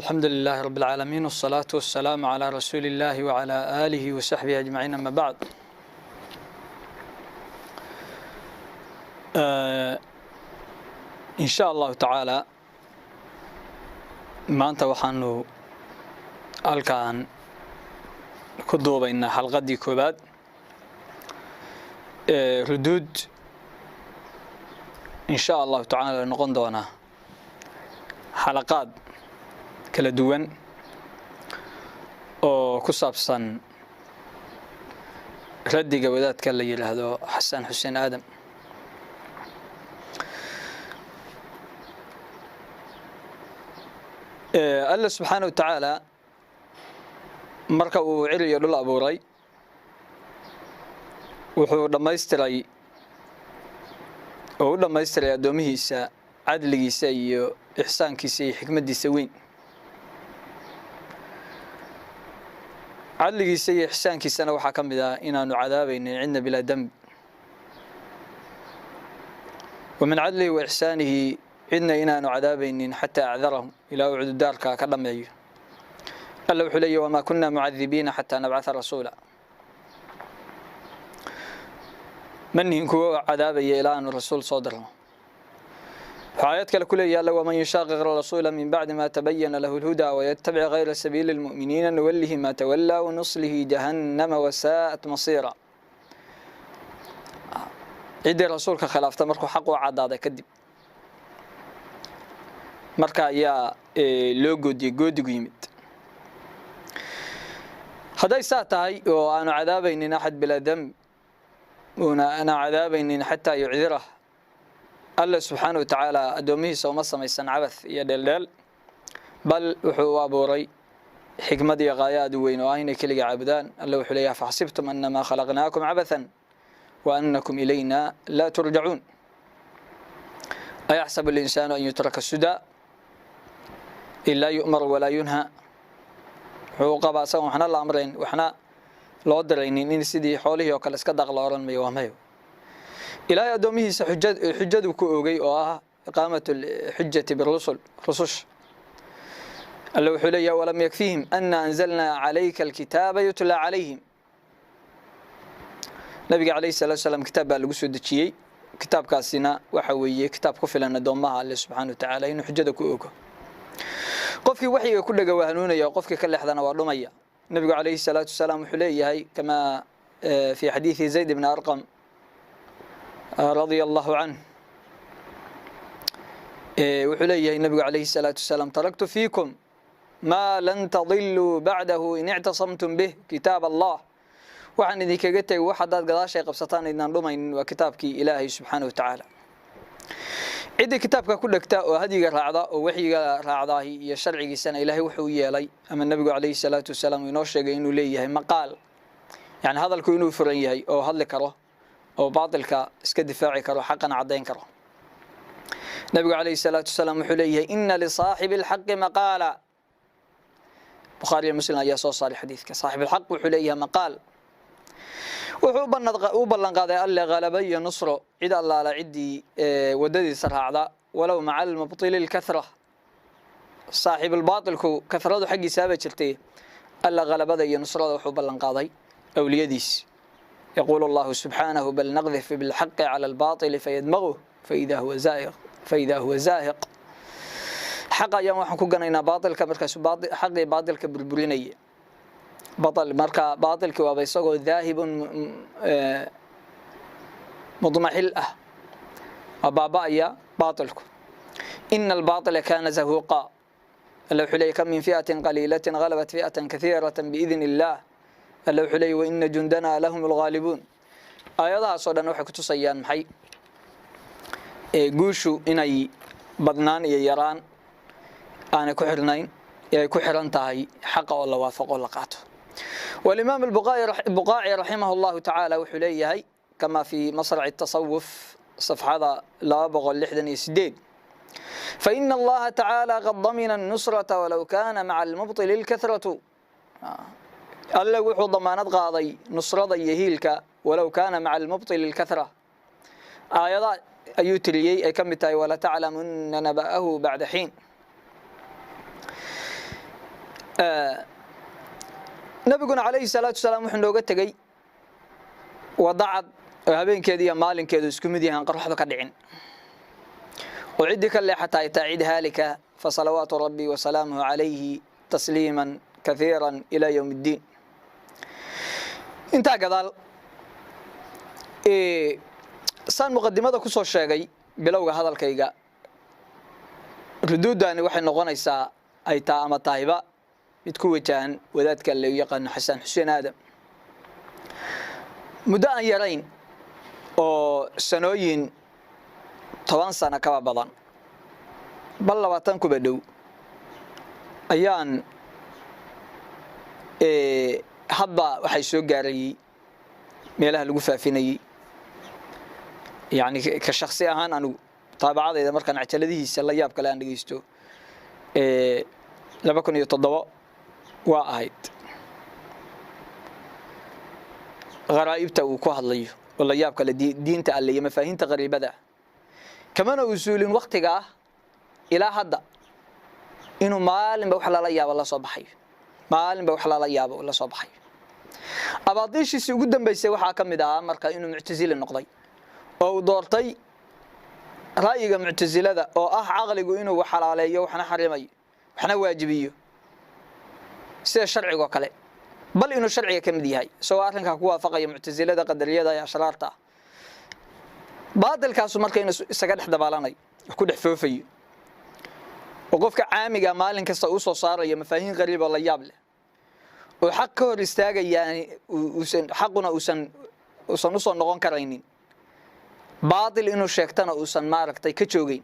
الحمد لله رب العالمين، والصلاة والسلام على رسول الله وعلى آله وصحبه أجمعين، أما بعد. إن شاء الله تعالى maanta waxaanu halkaan ku duubaynaa xalqadii koobaad ee ruduud in sha allahu tacaala noqon doonaa xalaqaad kala duwan oo ku saabsan raddiga wadaadka la yidhaahdo Xasan Xuseen Aadam. Alla subxaana wa tacaala marka uu cir iyo dhul abuuray wuxuu dhammaystiray oo u dhammaystiray addoomihiisa cadligiisa iyo ixsaankiisa iyo xikmaddiisa weyn. Cadligiisa iyo ixsaankiisana waxaa ka mid ah inaanu cadaabaynin cidna bilaa dembi, wa min cadlihi wa ixsaanihi cidna inaanu cadaabaynin xataa acdarahum, ilaa uu cududaarka ka dhammeeyo. Alla wuxuu leeyahy: wamaa kunna mucadibiina xataa nabcatha rasuula. Ma nihin kuwa cadaabaya ilaa aanu rasuul soo dirno. Wuxuu aayad kale ku leeyahy Alla: waman yushaqiq rasuula min bacdi ma tabayana lahu lhudaa wayatabic gayra sabiili lmu'miniina nuwallihi ma tawallaa wanuslihi jahannama wasaa'at masiira. Ciddii rasuulka khilaafta markuu xaq u caddaaday kadib, marka ayaa loo goodiyey, goodigu yimid. Hadday saa tahay oo aanu cadaabaynin axad bilaa demb, uuna ana cadaabaynin xataa yucdirah, Alla subxaana wa tacaala addoomihiisa uma samaysan cabath iyo dheeldheel, bal wuxuu u abuuray xikmad iyo qaayo aad u weyn oo ah inay keliga caabudaan. Alla wuxuu leeyahay: faxasibtum annamaa khalaqnaakum cabathan wa annakum ilayna laa turjacuun. Ayaxsabu alinsaanu an yutraka sudaa in laa yu'mar walaa yunha. Wuxuu u qabaa asagoon waxna la amrayn waxna loo diraynin in sidii xoolihii oo kale iska daaq la oran mayo? Waa mayo. Ilaahay addoomihiisa xujadu ku oogay oo ah iqaamat alxujati birusul, rususha. Alla wuxuu leeyahay: walam yakfihim ana anzalnaa calayka alkitaaba yutlaa calayhim. Nabiga calayhi salatu wasalaam kitaab baa lagu soo dejiyey, kitaabkaasina waxa weeye kitaab ku filan addoommaha Alle subxaana wa tacaala inuu xujada ku ogo. Qofkii waxyiga ku dhega waa hanuunaya, qofkii ka leexdana waa dhumaya. Nabigu calayhi salaatu wasalaam wuxuu leeyahay, kama fi xadiidi Zayd bni Arqam radia allahu canh, wuxuu leeyahay nabigu calayhi salaatu wasalaam: taraktu fiikum maa lan tadiluu bacdahu in ictasamtum bih, kitaab Allah. Waxaan idinkaga tegay wax haddaad gadaashay qabsataan idnaan dhumaynin, waa kitaabkii Ilaahay subxaana wa tacaala. Ciddii kitaabka ku dhegta oo hadyiga raacda oo waxyiga raacdaahi iyo sharcigiisana, Ilaahay wuxuu yeelay ama nabigu calayhi salaatu wasalaam inoo sheegay inuu leeyahay maqaal, yani hadalku inuu furan yahay oo hadli karo oo baatilka iska difaaci karo, xaqana caddayn karo. Nabigu calayhi salaatu wasalaam wuxuu leeyahay: ina lisaaxibi alxaqi maqaala. Bukhaari iyo Muslim ayaa soo saaray xadiidka. Saaxib alxaq wuxuu leeyahay maqaal. Wuxuu u ballan qaaday Alle halaba iyo nusro cid allaala ciddii waddadiisa raacda, walow maca almubtili lkathra. Saaxiibulbaatilku kathradu xaggiisaaba jirtay, Alla halabada iyo nusrada wuxuu ballan qaaday awliyadiis. Yaquulu Allahu subxaanahu: bal naqdif bilxaqi cala albaatili fayadmaguh faida huwa zaahiq. Xaq ayaan waxaan ku ganaynaa baatilka, markaasu xaqii baatilka burburinaya baal. Marka baatilkii waaba isagoo daahibun mudmaxil ah, waa baaba'aya baatilku. Ina albaatila kana zahuuqa. Alla wuxuu leeyay: kam min fi'atin qaliilatin galabat fi'atan kathiiratan biidni illah. Alla wuxuu leeyay: waina jundana lahum alghaalibuun. Aayadahaas oo dhan waxay kutusayaan maxay? Guushu inay badnaan iyo yaraan aanay ku xirnayn ee ay ku xiran tahay xaqa oo la waafaqo, la qaato. Walimaam Albuqaaci raximah allahu tacaala wuxuu leeyahay, kama fi masraci tasawuf safxada 268: faina Allaha tacaala qad damina الnusrata walow kana maca almubطili اlkahratu. Alle wuxuu damaanad qaaday nusrada iyo hiilka walow kaana maca almubطili اlkahra. Aayada ayuu tiriyey ay ka mid tahay walataclamuna naba'ahu bacda xiin. Nabiguna calayhi salaatu wasalaam wuxuu nooga tegey wadacad oo habeenkeeda iyo maalinkeedu isku mid yahaan, qoraxdu ka dhicin, oo ciddii ka leexata ay tahay cid haalika. Fa salawaatu rabbi wa salaamuhu calayhi tasliiman kathiiran ilaa yowm iddiin. Intaa gadaal, saan muqadimada ku soo sheegay bilowga hadalkayga, ruduuddani waxay noqonaysaa ay taa ama tahayba mid ku wajahan wadaadka loo yaqaano Xasan Xuseen Aadam. Muddo aan yarayn oo sanooyin 10 sano kaba badan, bal 20 kuba dhow, ayaan hadba waxay soo gaarayey meelaha lagu faafinayey, yani ka shaksi ahaan anigu taabacadayda markaan cajaladihiisa la yaab kale aan dhegeysto, 2007 waa ahayd, kharaa'ibta uu ku hadlayo oo la yaab kale diinta alle iyo mafaahiimta qariibada, kamana usuulin waktigaa ilaa hadda inuu maalinba wax lala yaabo la soo baxayo, maalinba wax lala yaabo la soo baxayo. Abaadiishiisii ugu dambeysay waxaa ka mid ahaa marka inuu muctasili noqday oo uu doortay ra'yiga muctasilada oo ah caqligu inuu wax xalaaleeyo, waxna xarimayo, waxna waajibiyo, sida sharcigoo kale, bal inuu sharciga ka mid yahay, isagoo arrinkaa ku waafaqaya muctasilada, qadariyada iyo ashraarta ah. Baatilkaasu marka inuu isaga dhex dabaalanayo, wax ku dhex foofayo, oo qofka caamiga maalin kasta uu soo saarayo mafaahiim qariib oo la yaab leh, oo xaq ka hor istaagayaan uusan xaquna uusan usoo noqon karaynin, baatil inuu sheegtana uusan maaragtay ka joogeyn.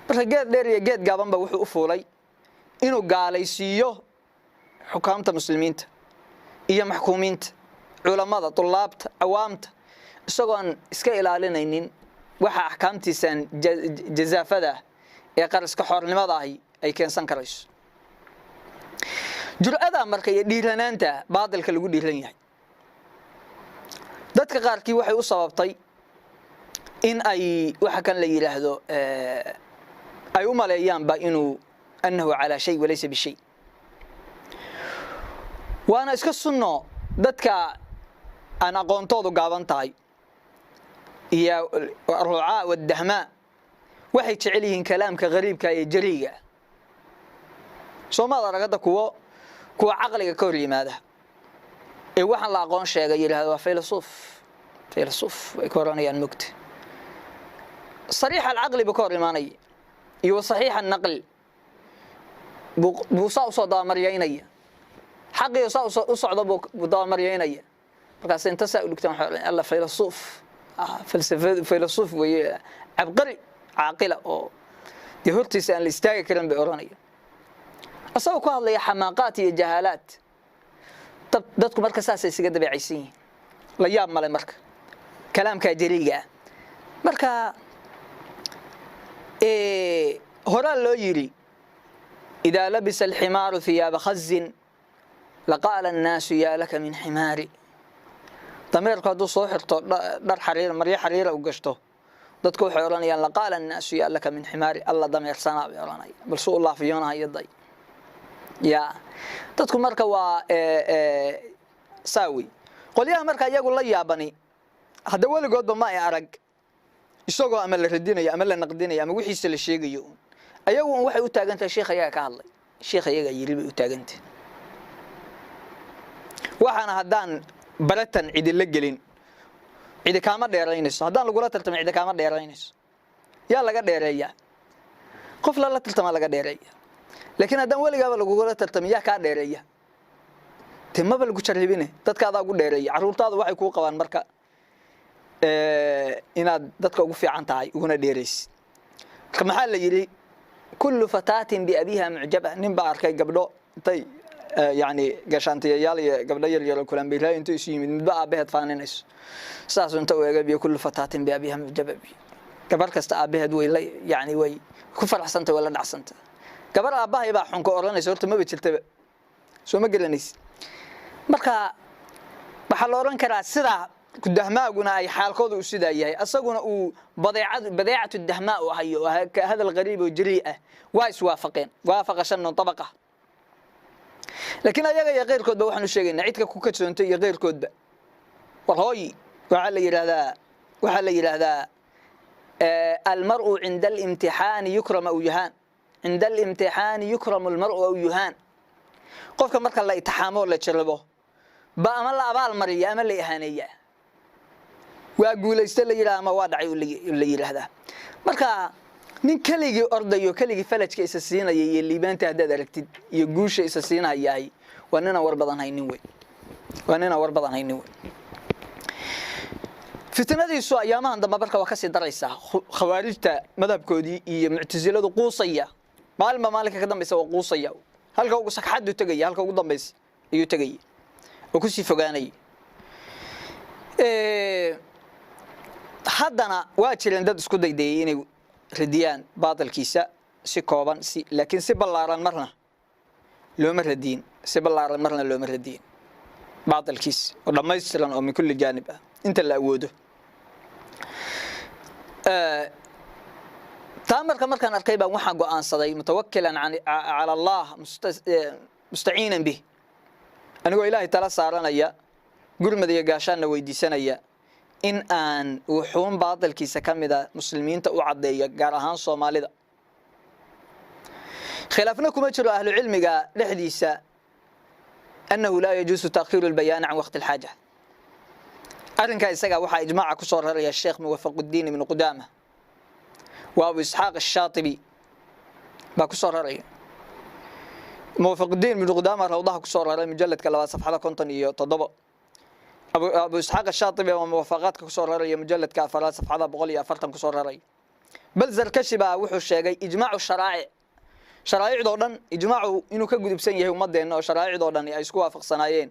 Marka geed dheer iyo geed gaabanba wuxuu u fuulay inuu gaalaysiiyo xukaamta muslimiinta iyo maxkuumiinta, culammada, tulaabta, cawaamta, isagoon iska ilaalinaynin waxa axkaamtiisan jazaafada ah ee qariska xoornimada ahi ay keensan karayso. Jur'ada marka iyo dhiiranaanta baatilka lagu dhiiran yahay dadka qaarkii waxay u sababtay in ay waxa kan la yiraahdo ay u maleeyaanba inuu annahu calaa shay walaysa bishay. Waana iska sunno dadka aan aqoontoodu gaaban tahay iyo ruucaa wadahmaa waxay jecel yihiin kalaamka qariibka ee jariiga. Soomaad arag hadda kuwa caqliga ka hor yimaada ee waxaan la aqoon sheegay yidhahda waa filosof, filosof way ka oranayaan mogta. Sariix alcaqli buu ka hor imaanaya iyo wa saxiix annaql buu saa usoo dabamaryaynaya, xaqiyo saa u socdo buu dabamaryaynaya. Markaas inta saa u dhigtaan waxay odhanayaan, alla filosof, falsafad filosof weeye, cabqari caaqila oo dee hortiisa aan la istaagi karin bay oranaya, asagoo ku hadlaya xamaaqaat iyo jahaalaad. Dadku marka saasay isaga dabeecaysan yihiin, la yaab male marka kalaamkaa jariiga ah. Marka horaa loo yidhi idaa labisa alximaaru hiyaaba khazin laqaala annaasu yaa laka min ximaari. Dameerku hadduu soo xirto dhar xariir, maryo xariira u gashto, dadku waxay odhanayaan laqaala annaasu yaa laka min ximaari, alla dameersanaa bay odhanaya, balse u laafiyoonahayo day ya dadku. Marka waa saawi qolyaha marka iyagu la yaabani hadda weligoodba ma ay arag isagoo ama la radinayo ama la naqdinayo ama wixiisa la sheegayo. Ayagu un waxay u taagan tahay sheekh ayaga ka hadlay, sheekh ayaga yiri bay u taagantahay. Waxaana haddaan baratan cidi la gelin cidi kaama dheeraynayso, haddaan lagula tartamin cidi kaama dheeraynayso. Yaa laga dheereeyaa? Qof lala tartamaa laga dheereeya. Laakiin haddaan weligaaba lagugula tartamin yaa kaa dheereeya? Dee maba lagu jarribine, dadkaadaa ugu dheereeya. Carruurtaadu waxay kuu qabaan marka inaad dadka ugu fiican tahay uguna dheeraysid. Marka maxaa la yidhi? Kullu fataatin biabiha mucjaba. Nin baa arkay gabdho intay yani gashaantiyayaal iyo gabdho yar yar oo kulambiiraayo intuu isu yimid, midba aabaheed faaninayso, saasuu inta u eegay biyo kullu fataatin biabiha mucjaba biyo. Gabar kasta aabaheed way la yani way ku faraxsantay, way la dhacsantay. Gabar aabbahay baa xunka odhanaysa horta maba jirtaba, soo ma gelanaysid. Marka waxaa la odhan karaa sidaa dahmaaguna ay xaalkooda u sidaa yahay, asaguna uu badeecatu dahmaa u hayo oo hadal qariib oo jari ah, waa iswaafaqeen, waafaqa shanun tabaqa. Laakiin ayaga iyo keyrkoodba waxaanu sheegaynaa, cidka ku kadsoontay iyo keyrkoodba, war hooy, waxaa la yidhaahdaa المرء عند الامتحان يكرم أو يهان، عند الامتحان يكرم المرء أو يهان. Qofka marka la itixaamo, la jarabo ba, ama la abaal mariya ama la ihaaneeya. Waa guulaysta la yidhaha ama waa dhacay la yidhaahdaa. Marka nin keligii ordayo, keligii falajka isa siinaya iyo liibaanta haddaad aragtid iyo guusha isa siinayahay, waa ninaan war badan haynin wey, waa ninaan war badan haynin wey. Fitnadiisu ayaamahan dambe marka waa kasii daraysaa. Khawaarijta madhabkoodii iyo Muctasiladu quusaya, maalinba maalinka ka dambaysa waa quusaya. Halka ugu sagxadu tegaya, halka ugu dambaysa ayuu tegaya oo kusii fogaanaya. Haddana waa jireen dad isku daydayay inay radiyaan baatilkiisa si kooban si, laakiin si ballaaran marna looma radiyin, si ballaaran marna looma radiyin baatilkiisa oo dhammaystiran oo من كل جانب ah inta la awoodo. Taa marka markaan arkay baan waxaan go'aansaday, متوكلا على الله مستعينا به, anigoo Ilaahay tala saaranaya, gurmad iyo gaashaanna weydiisanaya, in aan wuxuun baatilkiisa ka mida muslimiinta u caddeeyo, gaar ahaan Soomaalida. Khilaafna kuma jiro ahlu cilmiga dhexdiisa أنه لا يجوز تأخير البيان عن وقت الحاجة. Arrinkaa isagaa waxaa ijmaaca ku soo raraya Sheekh Muwafaquddiin Ibnu Qudaama wa Abu Isxaaq Ashaatibi baa ku soo raraya. Muwafaqudiin Ibnu Qudaama Rawdaha ku soo raray, mujaladka labaad, safxada 57. Abu Isxaaq Ashaatibi waa Muwaafaqaadka kusoo raraya, mujaladka afaraad, safxada 140 kusoo raray. Bal Zarkashi baa wuxuu sheegay ijmaacu sharaa'ic, sharaa'icdoo dhan ijmaacu inuu ka gudubsan yahay ummadeenna, oo sharaa'icdoo dhan ay isku waafaqsanaayeen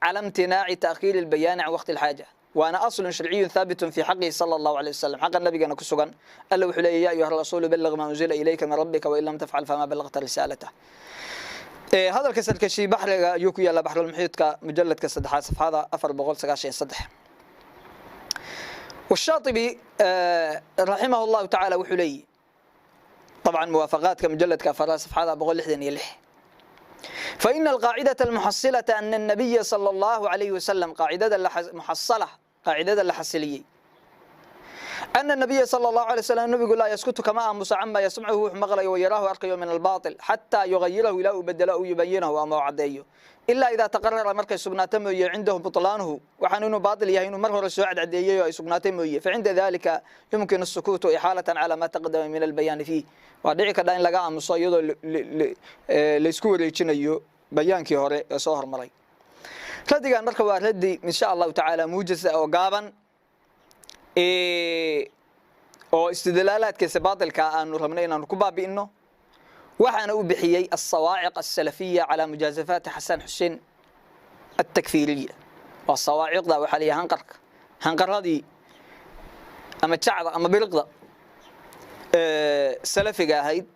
على امتناع تأخير البيان عن وقت الحاجة, waana أصل شرعي ثابت في حقه صلى الله عليه وسلم. Xaqa nabigana ku sugan. Alla wuxuu leeyahy: يا أيها الرسول بلغ ما أنزل إليك من ربك وإن لم تفعل فما بلغت رسالته. Hadalka Sarkashi baxriga ayuu ku yaalla, Baxrulmuxiidka, mujaladka saddexaad, safxada 493. والشاطبي رحمه الله تعالى wuxuu leeyihi طبعا muwaafaqaadka, mujaladka afaraad, safxada 166: فإن القاعدة المحصلة أن النبي صلى الله عليه وسلم, قاعدة محصلة, قاعدة الحصلية, أن النبي صلى الله عليه وسلم, nabigu, لا يسكت, kama aamuso, عما يسمعه, wuxuu maqlayo, ويراه, arkayo, من الباطل حتى يغيره, ilaa uu bedelo, أو يبينه, ama uu caddeeyo, إلا إذا تقرر, markay sugnaato mooye, عنده بطلانه, waxaan inuu baatil yahay inuu mar hore soo cadcadeeyey oo ay sugnaatay mooye. فعند ذلك يمكن السكوت إحالة على ما تقدم من البيان فيه. Waa dhici kadha in laga aamuso iyadoo laysku wareejinayo bayaankii hore ee soo hormaray. Radigan marka waa radi insha Allahu tacaala muujasa oo gaaban oo istidlaalaadkiisa baatilka aanu rabnay inaanu ku baabi'ino. Waxaana u bixiyey الصواعق السلفية على مجازفات حسن حسين التكفيرية. Waa sawaaciqda, waxaa la yihi hanqarka, hanqaradii ama jacda ama biriqda salafiga ahayd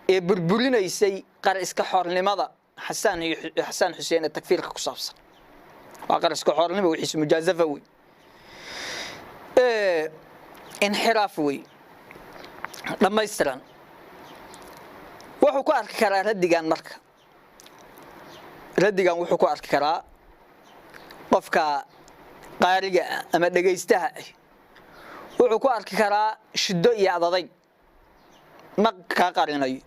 ee burburinaysay qar iska xornimada Xasan iyo Xasan Xuseen ee takfiirka ku saabsan. Waa qar iska xornimo wixiis, mujaazafa wey, inxiraaf wey dhammaystiran. Wuxuu ku arki karaa raddigan, marka raddigan wuxuu ku arki karaa qofka qaariga ah ama dhegaystaha ah, wuxuu ku arki karaa shiddo iyo adadayg. Ma kaa qarinayo,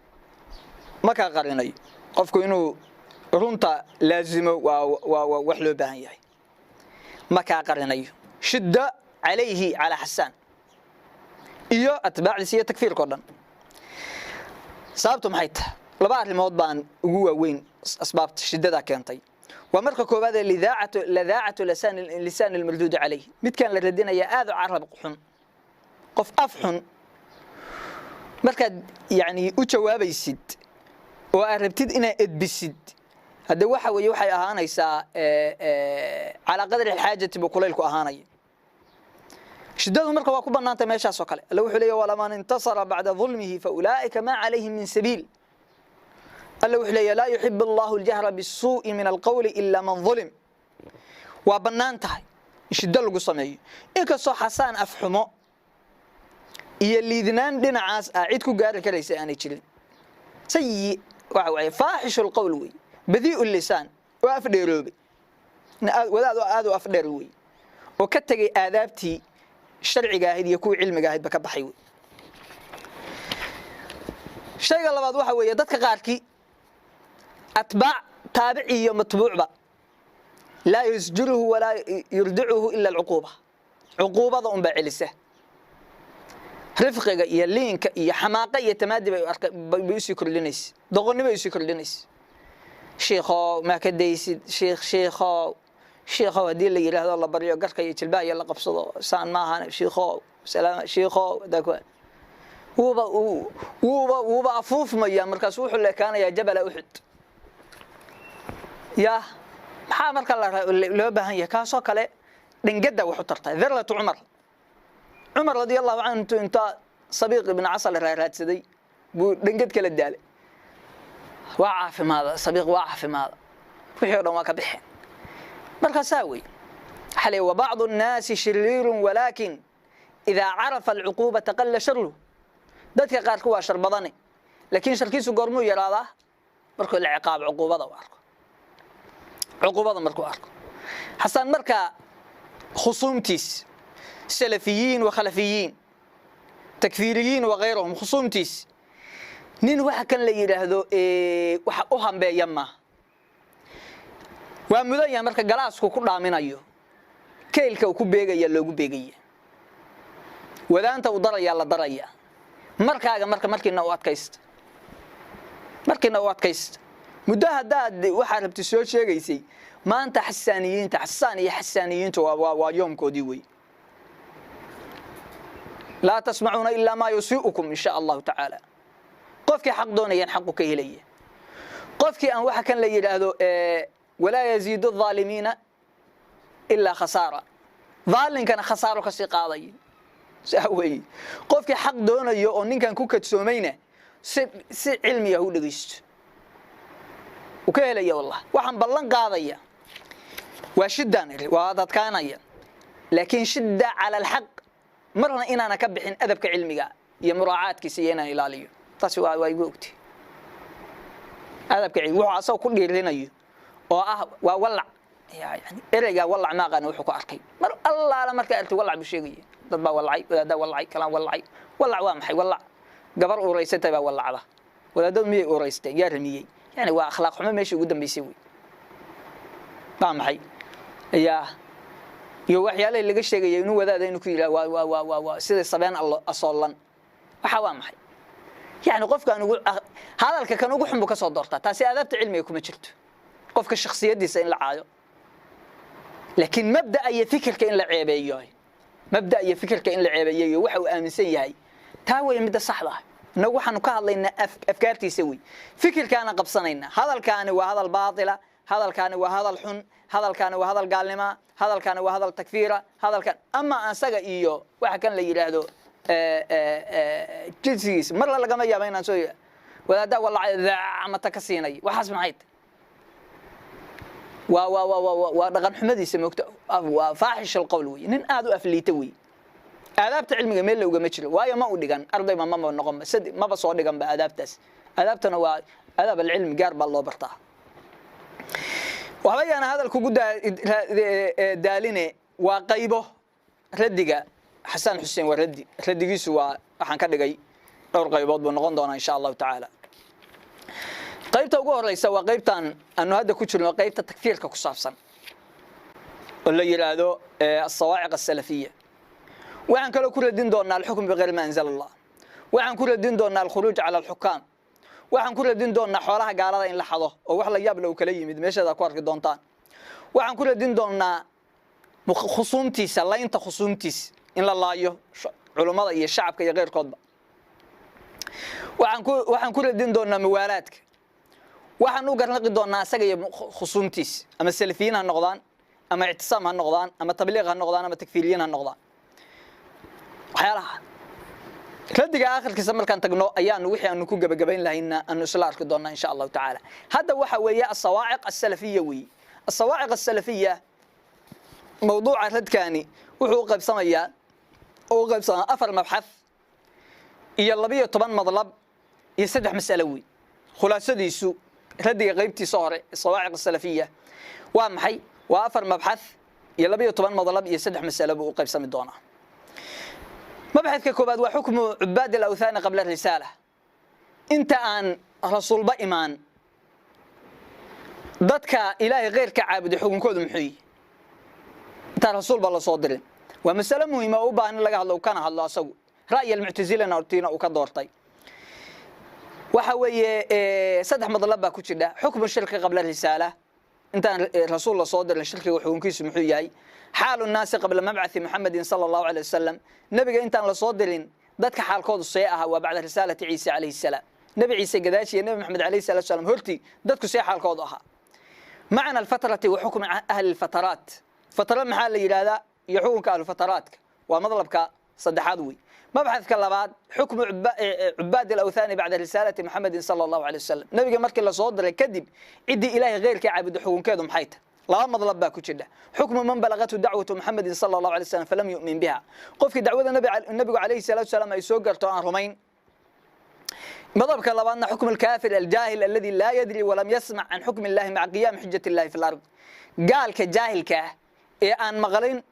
ma kaa qarinayo. Qofku inuu runta laazimo waa wax loo baahan yahay. Ma kaa qarinayo shiddo عليه, على Xasaan iyo atbaacdiisa iyo takfiirka o dhan. Sababtu maxay tahay? Laba arrimood baan ugu waaweyn asbaabta shiddadaa keentay. Waa marka koowaad ee لذاعة لسان المردود عليه. Midkaan la radinaya aad u carab xun, qof af xun. Markaad yani u jawaabaysid oo aad rabtid inaad edbisid, hadde waxa weeye waxay ahaanaysaa على قدر الحاجة buu kulaylku ahaanaya. Shiddadu marka waa ku bannaantay meeshaas oo kale. Alla wuxuu leeyahy: ولمن انتصر بعد ظلمه فأولئك ما عليهم من سبيل. Alla wuxuu leeyahy: لا يحب الله الجهر بالسوء من القول إلا من ظلم. Waa bannaan tahay in shiddo lagu sameeyo, inkastoo Xasaan afxumo iyo liidnaan dhinacaas ah cid ku gaari karaysa aanay jirin. Sayi waxa waaye, فاحش القول wey. Badii'u lisaan, waa afdheeroobay, wadaad aad u afdheer wey, oo ka tegay aadaabtii sharciga ahayd iyo kuwii cilmiga ahaydba ka baxay wey. Shayga labaad waxa weeye dadka qaarkii atbaac, taabic iyo matbuucba, laa yusjiruhu walaa yurdicuhu ila alcuquuba, cuquubada unbaa celisa. Rifqiga iyo liinka iyo xamaaqa iyo tamaadi bay usii kordhinaysa, doqonni bay usii kordhinaysa. Shiikhow, maa ka daysid? Shiikh, shiikhow, shiikhow haddii la yidhaahdo, la baryo, garka iyo jilbaha iyo la qabsado, saan maahan, shiikhow, salaam, shiikhow, wuuba afuufmaya. Markaasu wuxuu la ekaanayaa jabala Uxud. Ya maxaa marka loo baahan yahay? Kaasoo kale dhangadda wax u tartay dharlatu Cumar. Cumar radia Allahu canhu inta Sabiiq ibn Casal raaraadsaday buu dhangad kala daalay, waa caafimaada Sabiiq, waa caafimaada, wixii o dhan waa ka bixeen. Markaasaa wey waxaa leeyahy: wabacdu nnaasi shiriirun, walaakin idaa carafa alcuquubata qalla sharuhu. Dadka qaarku waa shar badane, laakiin sharkiisu goormuu yaraadaa? Markuu la ciqaabo, cuquubada u arko, cuquubada markuu arko. Xasan marka khusuumtiis, salafiyiin wa khalafiyiin, takfiiriyiin wa kayrahum, khusuumtiis nin waxa kan la yidhaahdo waxa u hambeeya maaha. Waa mudan yahay marka galaasku ku dhaaminayo, keylka uu ku beegaya loogu beegaya, wadaanta uu darayaa la daraya. Markaaga marka markiina u adkaysta, markiina u adkaysta muddo haddaad waxaa rabti soo sheegaysay. Maanta xasaaniyiinta, Xasaan iyo xasaaniyiintu waa yoomkoodii wey. Laa tasmacuuna ilaa maa yusii'ukum, in sha Allahu tacaala. Qofkii xaq doonayaan xaqu ka helaya, qofkii aan waxa kan la yidhaahdo, walaa yaziidu الظaalimiina ilaa khasaara, daalinkana khasaaro kasii qaadaya, saa weeye. Qofkii xaq doonayo oo ninkan ku kadsoomayna si cilmiga u dhegeysto, uu ka helaya. Wallah, waxaan ballan qaadaya waa shiddaan iri, waa adadkaanaya, laakiin shidda cala alxaq, marna inaana ka bixin adabka cilmiga iyo muraacaadkiisa iyo inaan ilaaliyo. Taasi waa igu ogtay. Adabka cilmi wuxuu asagoo ku dhiirinayo oo ah waa wallac, yani ereygaa wallac ma aqaana wuxuu ku arkay. Mar allaala markaa artay wallac buu sheegaya. Dad baa wallacay, wadaaddaa wallacay, kalaan wallacay. Wallac waa maxay? Wallac gabar uuraysatay baa wallacda. Wadaadadu miyay uuraysteen? Yaa ramiyey? Yani waa akhlaaq xumo meeshii ugu dambeysay wey. Waa maxay yaa iyo waxyaalahi laga sheegaya inuu wadaada inuu ku yidhah waa sida sabeen asoollan. Waxa waa maxay? Yani qofkaan ugu hadalka kan ugu xun buu ka soo doortaa. Taasi aadaabta cilmiga kuma jirto, qofka shakhsiyaddiisa in la caayo, laakiin mabda'a iyo fikirka in la ceebeeyo, mabda iyo fikirka in la ceebeeyo iyo waxa uu aaminsan yahay, taa wey midda saxda ah. Innagu waxaanu ka hadlaynaa afkaartiisa wey, fikirkaana qabsanaynaa. Hadalkaani waa hadal baatila, hadalkaani waa hadal xun, hadalkaani waa hadal gaalnima, hadalkaani waa hadal takfiira, hadalkan ama asaga iyo waxa kan la yidhaahdo jinsigiisa marla lagama yaaba inaan soo wadaaddaa walacay mata ka siinay. Waxaas maxay tahay? Waa dhaqan xumadiisa moogta, waa faaxish alqowl wey, nin aad u afliita wey. Aadaabta cilmiga meel lowgama jiro, waayo ma u dhigan ardayba, mama noqonba sad, maba soo dhiganba aadaabtaas. Aadaabtana waa aadaab alcilmi, gaar baa loo bartaa. Waxba yaana hadal kugu daaline. Waa qaybo raddiga Xasan Xuseen, waa raddi, raddigiisu waa waxaan ka dhigay dhowr qaybood buu noqon doonaa, insha Allahu tacaala. Qaybta ugu horeysa waa qaybtan aanu hadda ku jirno, qaybta takfiirka ku saabsan oo la yidhaahdo asawaaciq asalafiya. Waxaan kaloo ku radin doonaa alxukm bigayri ma anzala Allah, waxaan ku radin doonaa alkhuruuj cala alxukaam, waxaan ku radin doonaa xoolaha gaalada in la xado oo wax la yaab la uu kala yimid, meesheeda ku arki doontaan. Waxaan ku radin doonaa khusuumtiisa, laynta khusuumtiisa in la laayo culummada iyo shacabka iyo keyrkoodba. Waxaan ku radin doonaa muwaalaadka. Waxaan u garnaqi doonaa asaga iyo khusuumtiisa, ama salafiyiin ha noqdaan, ama ictisaam ha noqdaan, ama tabliiq ha noqdaan, ama takfiiriyiin ha noqdaan. Waxyaalaha raddiga aakhirkiisa markaan tagno ayaanu wixii aanu ku gebagabayn lahayna aanu isla arki doonaa, insha Allahu tacaala. Hadda waxa weeye asawaaciq asalafiya weeye. Asawaaciq asalafiya, mawduuca radkaani wuxuu u qaybsamayaa u qaybsamaa 4 mabxath iyo 12 madlab iyo 3 mas'alo wey. Khulaasadiisu Radiga qeybtiisa hore, Sawaaciq Asalafiya, waa maxay? Waa afar mabxath iyo 12 madlab iyo saddex masalo buu u qaybsami doonaa. Mabxadka koobaad waa xukmu cubaad alawthaani qabla risaala. Inta aan rasuulba imaan, dadka Ilaahay keyrka caabuday xukunkoodu muxuu yihi intaan rasuulba lasoo dirin? Waa masalo muhima oo u baahan in laga hadlo, kana hadlo asagu ra'yi almuctazilana hortiina uu ka doortay. Waxa weeye saddex madlab baa ku jidha: xukmu shirki qabla risaala, intaan rasuul lasoo dirin shirkiga xukunkiisu muxuu yahay; xaalu nnaasi qabla mabcathi Muxamedin sala Allahu alay wasalam, nebiga intaan lasoo dirin dadka xaalkoodu see ahaa, waa bacda risaalati Ciise calayhi salaam, Nebi Ciise gadaashiya, Nebi Maxamed alayhi salatu salam hortii dadku see xaalkoodu ahaa; macna alfatrati wa xukmi ahli lfataraat, fatro maxaa la yidhahdaa iyo xukunka ahlufataraadka, waa madlabka saddexaad wey. Mabxadka labaad, xukmu cubaad alawthaani bacda risaalati Muxamedin sala Allahu alay wasalam, nebiga markii lasoo diray kadib ciddii Ilaahay keyrka caabudo xukunkeedu maxay tahay? Laba madlab baa ku jidha: xukmu man balagatu dacwatu Muxamedin sala Allahu alay slam falam yu'min biha, qofkii dacwada nebigu calayhi salatu salaam ay soo garto aan rumayn. Madhabka labaadna, xukm alkaafir aljaahil aladi laa yadri walam yasmac can xukmi illahi maca qiyaami xujat illahi fi lard, gaalka jaahilka ah ee aan maqlin,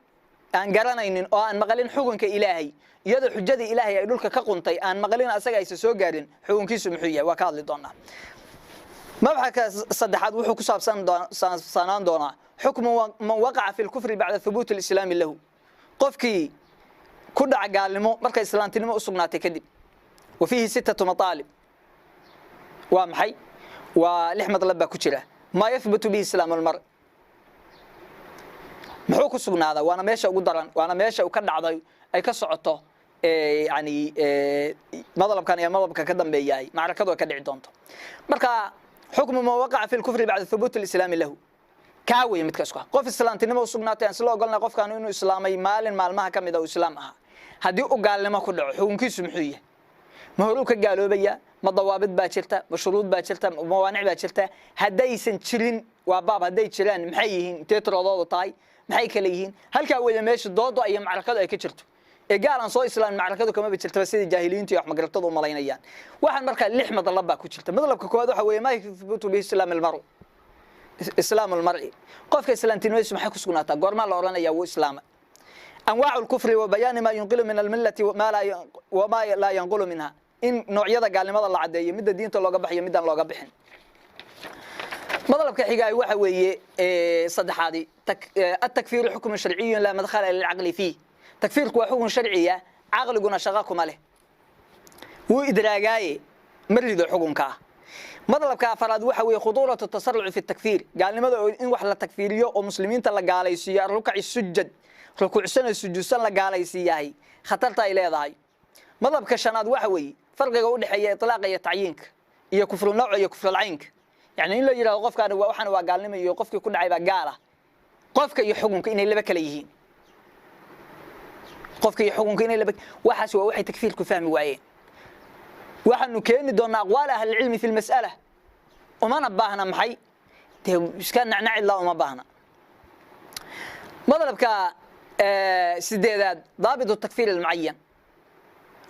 aan garanaynin oo aan maqlin xukunka Ilaahay, iyadoo xujadii Ilaahay ay dhulka ka quntay, aan maqlin, asaga aysa soo gaarin, xukunkiisu muxuu yahay? Waa ka hadli doonaa. Mabxadka saddexaad wuxuu ku saabsanaan doonaa xukmu man waqaca fi lkufri bacda thubuuti alislaami lahu, qofkii ku dhaca gaalnimo markay islaamtinimo u sugnaatay kadib. Wa fiihi sittatu mataalib. Waa maxay? Waa lix madlab baa ku jira. Maa yathbutu bihi islaamu lmar, muxuu ku sugnaadaa? Waana meesha ugu daran, waana meesha uu ka dhacday ay ka socoto, yani madlabkan iyo madlabka ka dambeeyahay macrakadu ay ka dhici doonto. Marka xukmu man waqaca fi lkufri bacda thubuuti alislaami lahu, kaa weeye midka isku qof islaamtinimo usugnaatay, aan isla ogolnay qofkan inuu islaamay maalin maalmaha ka mid a uu islaam ahaa, haddii u gaalnimo ku dhaco xukunkiisu muxuu yahay? Ma horuu ka gaaloobaya? Ma dawaabid baa jirta? Ma shuruud baa jirta? Ma mawaanic baa jirta? Haddaysan jirin waa baab, hadday jiraan maxay yihiin? Intee tiradoodu tahay? Maxay kale yihiin? Halkaa weeye meesha doodo iyo macrakadu ay ka jirto. Ee gaal aan soo islaamin macrakadu kamaba jirtaba, sida jaahiliyiintu iyo wax magaratadu u malaynayaan. Waxaan markaa lix madlab baa ku jirta. Madlabka koowaad waxa weeye maa yathbutu bihi islaam almaru, islaamu almar'i, qofka islaamtinimadiisu maxay ku sugnaataa? Goormaa la odhanaya wuu islaama? Anwaacu lkufri wa bayaani maa yunqilu min almillati wamaa laa yanqulu minha, in noocyada gaalnimada la caddeeyo, midda diinta looga baxayo, middaan looga bixin. Madlabka xigaay waxa weeye saddexaadi, atakfiiru xukmun sharciyun laa madkhala lilcaqli fiih, takfiirku waa xukun sharciya, caqliguna shaqa kuma leh, wuu idraagaaye ma rido xukunkaa. Madlabka afaraad waxa weeye khuduuratu tasaruci fi takfiir, gaalnimada in wax la takfiiriyo oo muslimiinta la gaalaysiiyo, rukaci sujad, rukuucsan sujuudsan la gaalaysiiyahay, khatarta ay leedahay. Madhabka shanaad waxa weeye farqiga u dhexeeya itlaaqa iyo tacyiinka iyo kufru nawc iyo kufrulcaynka, yani in la yidhahdo qofkaan waxaan waa gaalnimo iyo qofkii ku dhacay baa gaala, qofka iyo xukunka inay laba kala yihiin, qofka iyo xukunka inay laba. Waxaas waa waxay takfiirku fahmi waayeen. Waxaanu keeni doonaa aqwaal ahlilcilmi fi lmas'ala. Umana baahna, maxay dee iska nacnacilaa, uma baahna. Madhabka sideedaad, daabitu takfiir almucayan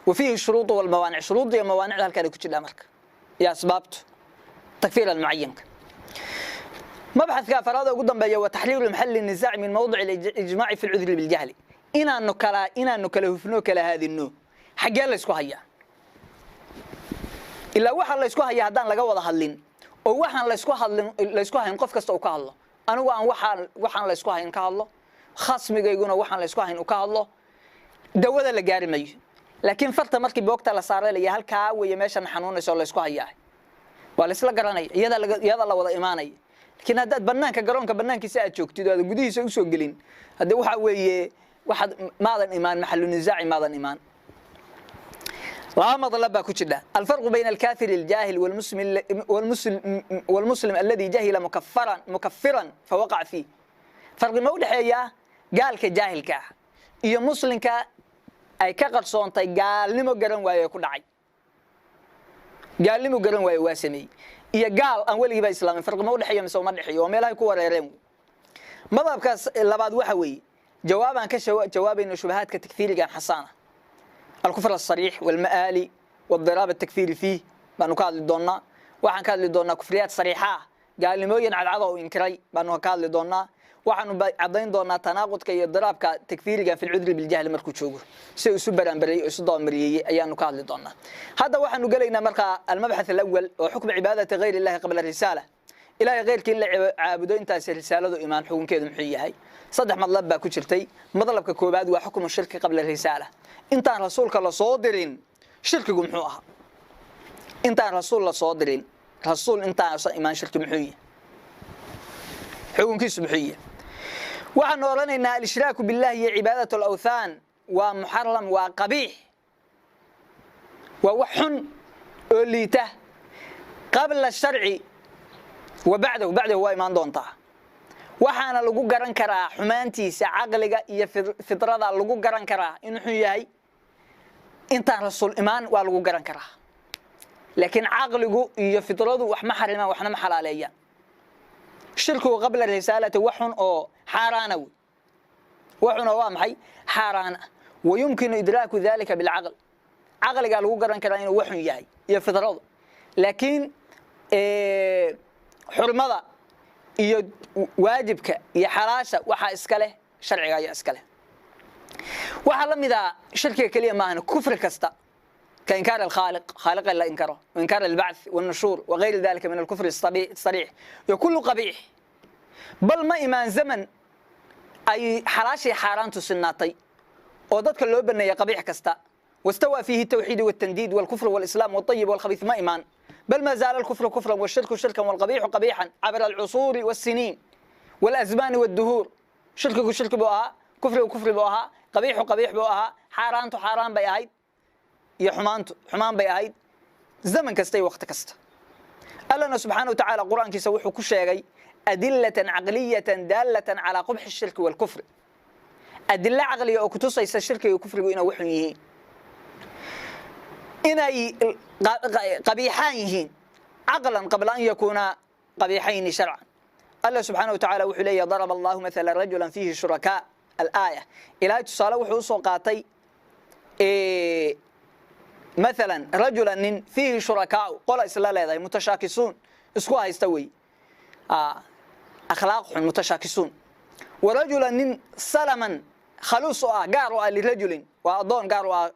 wa fiihi shuruudu walmawaanic, shuruudda iyo mawaanicda halkaan ay ku jidhaa marka iyo asbaabtu takfiir almucayanka. Mabxadka afaraad ugu dambeeya waa taxriiru maxali nisaac min mawdic alijmaaci fi lcudri biljahli, inaanu kala hufno, kala haadino xaggee laysku hayaa. Ilaa waxa laysku hayaa haddaan laga wada hadlin oo waxaan laysku hadlin laysku hayn qof kasta uu ka hadlo, anigu aan waxaan laysku hayn ka hadlo, khasmigayguna waxaan laysku hayn uu ka hadlo, dawada la gaari mayo. Laakiin farta markii boogta la saaray laya halkaa weeye meeshan xanuunayso laysku hayaa, waa laysla garanaya, iyada la wada imaanaya. Laakiin haddaad banaanka garoonka banaankiisa aad joogtid oo aad gudihiisa usoo gelin, hadde waxa weeye waxaad maadan imaan maxalu nisaaci, maadan imaan. Laba madlab baa ku jidha: alfarqu bayna alkafir aljaahil walmuslim aladi jahila mukafiran fawaqaca fiih. Farqi ma u dhexeeyaa gaalka jaahilka ah iyo muslimka ay ka qarsoontay gaalnimo, garan waaye ku dhacay gaalnimo, garan waaye waa sameeyey, iyo gaal aan weligiiba islaamin? Farqi ma u dhexeeya mise uma dhexeeyo? Waa meelahay ku wareereen. Madhabkaas labaad waxa weeye jawaabaan ka jawaabayno shubahaadka takfiirigan xasaana, alkufr asariix walma'aali waidiraab atakfiiri fiih baanu ka hadli doonaa. Waxaan ka hadli doonaa kufriyaad sariixa ah, gaalnimooyin cadcada oo inkiray baanu ka hadli doonaa. Waxaanu caddayn doonaa tanaaqudka iyo diraabka takfiiriga fi lcudri biljahli markuu joogo, si isu baraanbariyey oo isu dabamariyeeyey ayaanu ka hadli doonaa. Hadda waxaanu gelaynaa markaa almabxath alawal, oo xukmu cibaadati gayr illahi qabla risaala, ilahay keyrkii in la caabudo intaasi risaaladu imaan xukunkeedu muxuu yahay. Saddex madlab baa ku jirtay. Madlabka koobaad waa xukmu shirki qabla risaala, intaan rasuulka la soo dirin shirkigu muxuu ahaa. Intaan rasuul la soo dirin, rasuul intaasa imaan, shirki muxuu yahay, xukunkiisu muxuu yahay? Waxaanu odhanaynaa alishraaku billahi iyo cibaadat alawthaan waa muxaram, waa qabiix, waa wax xun oo liita qabla sharci wa bacdahu. Bacdahu waa imaan doontaa. Waxaana lagu garan karaa xumaantiisa caqliga iyo fidrada lagu garan karaa inuu xun yahay. Intaan rasuul imaan waa lagu garan karaa, laakiin caqligu iyo fidradu wax ma xarimaan, waxna ma xalaaleeyaan. Shirkigu qabla risaalati wax xun oo xaaraana wey, wax xun oo waa maxay xaaraan ah. Wayumkinu idraaku dalika bilcaql, caqligaa lagu garan karaa inuu wax xun yahay iyo fidradu, laakiin xurmada iyo waajibka iyo xalaasha waxaa iska leh sharciga ayaa iska leh. Waxaa la mid ah shirkiga keliya maahan, kufri kasta ka inkaar alkhaaliq, khaaliqa la inkaro, inkaar albacth والnushuur wagayri dalika min alkufr الsariix iyo kullu qabiix. Bal ma imaan zaman ay xalaashii xaaraantu sinaatay oo dadka loo baneeyay qabiix kasta, واستوى فيه التوحيد والتنديد والكفر والإسلام والطيب والخبيث، ما إيمان. بل ما زال الكفر كفرا والشرك شركا والقبيح قبيحا عبر العصور والسنين والأزمان والدهور. شركku shirki buu ahaa, kufrigu kufri buu ahaa, qabiixu qabiix buu ahaa, xaaraantu xaaraan bay ahayd iyo xumaantu xumaan bay ahayd zaman kasta iyo waqti kasta. Allana subxaana wa tacaala qur-aankiisa wuxuu ku sheegay adilatan caqliyatan daalatan calaa qubxi shirki waalkufri, adilo caqliga oo kutusaysa shirkiga iyo kufrigu inay waxun yihiin, inay qabiixaan yihiin caqlan qabla an yakuuna qabiixayni sharcan. Alla subxaana wa tacala wuxuu leeyahy: daraba allahu mathala rajulan fiihi shurakaa, alaaya. Ilaahay tusaale wuxuu usoo qaatay mathalan rajulan nin fiihi shurakaau, qola isla leedahay, mutashaakisuun, isku haysta wey, akhlaaq xun, mutashaakisuun, wa rajulan nin salaman, khaluus oo ah, gaar oo ah, lirajulin, waa addoon gaar oo ah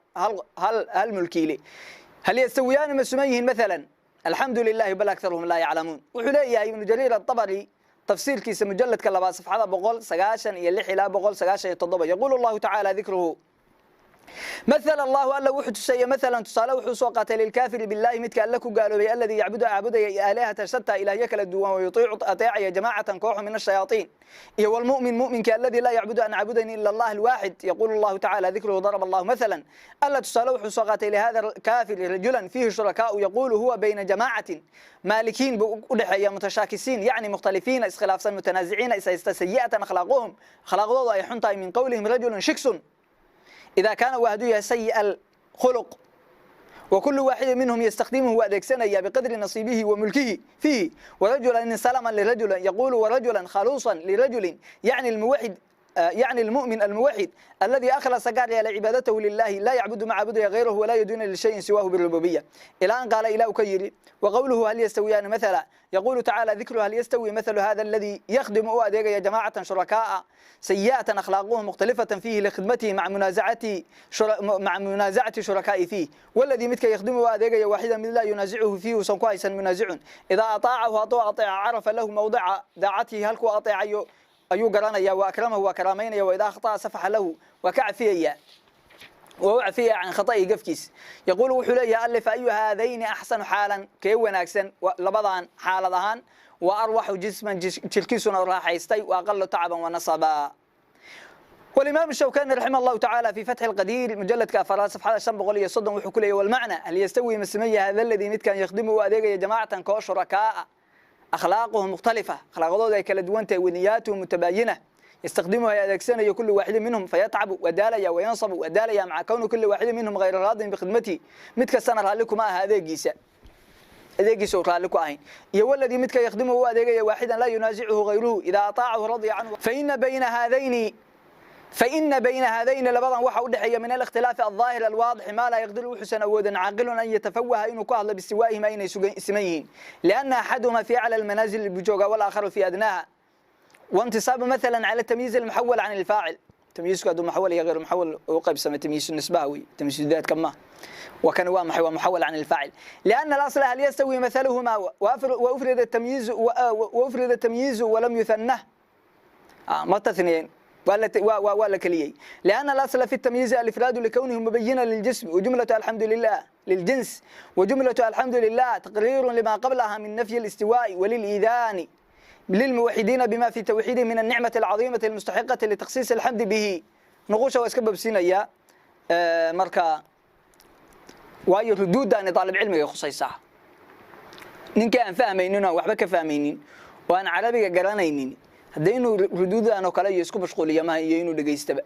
hal mulkiile. Hal yastawiyaani, ma suman yihiin mathalan? Alxamdu lilahi bal aktaruhum laa yaclamuun. Wuxuu leeyahay Ibnu Jariir atabari tafsiirkiisa mujaladka labaad safxada 196 ilaa 197: yaquulu allahu tacaala dikruhu, مثل الله, alla wuxuu tuseeye, maalan tusaale wuxuu soo qaatay, lilkaafiri billahi, midka alle ku gaaloobay, alladii yacbudu, caabudaya, aalihata shataa, ilaahyo kala duwan, wayutiicu, ateecaya, jamaacatan, kooxo, min ashayaaطiin, iyo wlmu'min, mu'minka, alladii laa yacbudu, aan caabudayn, ila allah alwaaxid. Yaqulu allahu tacala dikruhu, daraba allahu mathalan, alla tusaale wuxuu soo qaatay, lihada kaafiri rajulan fiihi shurakaau, yaqulu huwa bayna jamaacatin maalikiin buu u dhexeeya, mutashaakisiin, yacni mukhtalifiina, iskhilaafsan, mutanaasiciina, ishaysta, sayi'atan akhlaaquhum, akhlaaqdoodu ay xun tahay, min qowlihim rajulun shiksun إذا كان waa hadduu yahay sayi'a alkhuluq. وكل واحد منهم يستخدمه adeegsanaya بقدر نصيبه وملكه فيه. ورجلا سلما لرجل، يقول ورجلا خلوصا لرجل، يعني الموحد، يعني المؤمن الموحد الذي أخلص gaar yeelay عبادته لله، لا يعبد ma caabudaya غيره ولا يدين لشيء سواه بالربوبية، إلى أن قال إلى كيري وقوله هل يستويان مثلا. يقول تعالى ذكره، هل يستوي مثل هذا الذي يخدم u adeegaya جماعة شركاء سيئة أخلاقهم مختلفة فيه لخدمته مع منازعة شركاء فيه، والذي midka يخدم u adeegaya واحدا mid لا ينازعه فيه uusan ku haysan منازع، إذا أطاعه hadduu aطeeca عرف له موضع طاعته, halkuu aطeecayo ayuu garanaya, wa akramahu, waa karaamaynaya, wa idaa khata'a safaxa lahu, waa ka cafiyaya, waa u cafiyaya, can khata'i, gafkiis. Yaquulu wuxuu leeyahay alle: fa ayu haadayni axsanu xaalan, kee wanaagsan labadan xaalad ahaan, wa arwaxu jisman, jirkiisuna raaxaystay, wa aqalu tacaban wa nasaba? والإمام الشوكاني رحمه الله تعالى في فتح القدير مجلد كافرات صفحة 530 wuxuu ku leeyahy: والمعنى هل يستوي ma siman yahay هذا الذي midkan يخدم u adeegaya جماعة koo شركاء أخلاقهم مختلفة, akhlaaqdooda ay kala duwan tahay, ونياتهم متباينة, يستخدمها ay adeegsanayo, كل واحد منهم فيتعب wadaalaya, وينصب wadaalaya, مع كون كل واحد منهم غير راض بخدمته, mid kastana raalli kuma aha adeegiisa, adeegiisa uu raalli ku ahayn, iyo waladii midka يخدمه u adeegaya واحدا لا ينازعه غيره، إذا أطاعه رضي عنه، فإن بين هذين فإن بين هذين لبضا وحا ودحيا من الاختلاف الظاهر الواضح ما لا يقدر حسن أودا عاقل أن يتفوه إنه كهل باستوائهما إن سميهن، لأن أحدهما في أعلى المنازل بجوغا والآخر في أدناها. وانتصاب مثلا على التمييز المحول عن الفاعل، تمييز كادو محول يا غير محول وقيب سمى تمييز النسباوي تمييز الذات كما وكان هو محول عن الفاعل، لأن الأصل هل يستوي مثلهما وأفرد التمييز ولم يثنه ما تثنين ولا كليي، لأن الأصل في التمييز الإفراد لكونه مبينا للجسم، وجملة الحمد لله للجنس، وجملة الحمد لله تقرير لما قبلها من نفي الاستواء وللإذان للموحدين بما في توحيده من النعمة العظيمة المستحقة لتخصيص الحمد به. نقوش واسكبب سينيا مركا واي ردود أن طالب علمي خصيصة نينك أن فاهميننا وحبك فاهمينين وأنا عربي قرانينين هذا إنه ردود أنا كلا يسكب مشغول يا ما هي إنه دقيستبع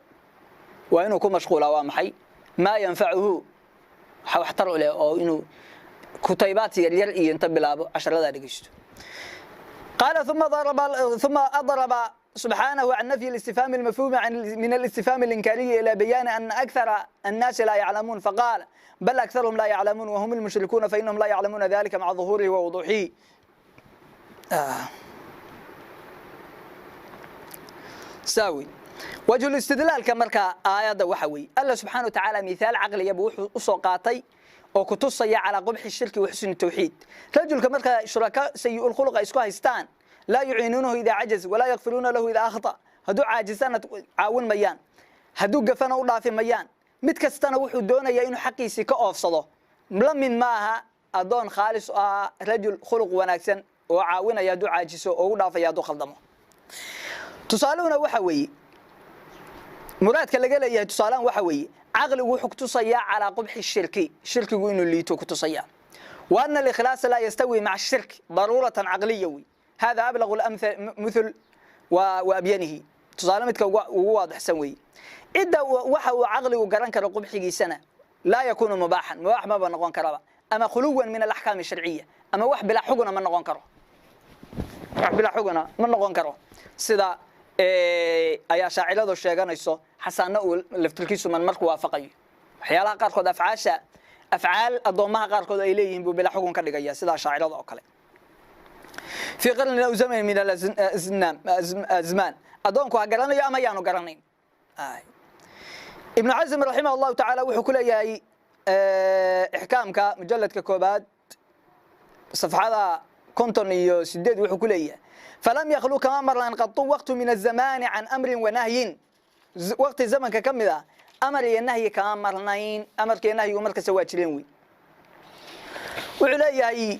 وإنه كم مشغول أو محي ما ينفعه حتر له أو إنه كتيبات يري ينتبه له 10 دقيقة. قال ثم أضرب سبحانه عن نفي الاستفهام المفهوم من الاستفهام الإنكاري إلى بيان أن أكثر الناس لا يعلمون، فقال بل أكثرهم لا يعلمون وهم المشركون فإنهم لا يعلمون ذلك مع ظهوره ووضوحه. ساوي وجه الاستدلال كمركا آيات وحوي الله سبحانه وتعالى مثال عقلي يبوح أسوقاتي oo ku tusaya ala qubxi shirki wa xusn tawxiid rajulka marka shuraka sayyul khuluq isku haystaan la yu'inuhu idha ajaz wala yaghfiruna lahu idha akhta hadu aajisana caawin mayaan hadu gafana u dhaafi mayaan mid kastana wuxuu doonayaa inuu xaqiisi ka oofsado la mid maaha adoon khaalis ah rajul khuluq wanaagsan oo caawinaya hadu aajiso oo u dhaafaya hadu khaldamo. Tusaaluhuna waxa weeye muraadka laga leeyahay tusaalaan waxa weeye عقله وحكتصيا على قبح الشرك، شرك إنه اللي تكتصيا، وأن الإخلاص لا يستوي مع الشرك ضرورة عقلية، هذا أبلغ الأمثل مثل وأبينه تصالمتك وواضح سوي. إذا وحو عقله وقرن كرقبح سنة لا يكون مباحا، مباح ما بنقون كربا، أما خلوا من الأحكام الشرعية، أما وح بلا حقنا من نقون كره، وح بلا حقنا من نقون كره، سدا ayaa shaaciradu sheeganayso xasaana uu laftirkiisu man markuu waafaqayo waxyaalaha qaarkood afcaasha afcaal adoomaha qaarkood ay leeyihiin buu bila xukun ka dhigaya sida shaacirada oo kale. في قرن أو زمن من الأزمان adoonku ha garanayo ama yaanu garanayn. Ibn Azm raximah Allah ta'ala wuxuu ku leeyahay ixkaamka mujalladka koobaad safxada 58 wuxuu ku leeyahay فلم يخلو كما مرة قط وقت من الزمان عن أمر ونهي، وقت الزمن ككمذا أمر ينهي كما مرنين أمر كنهي ومرك سواتشلينوي. وعليه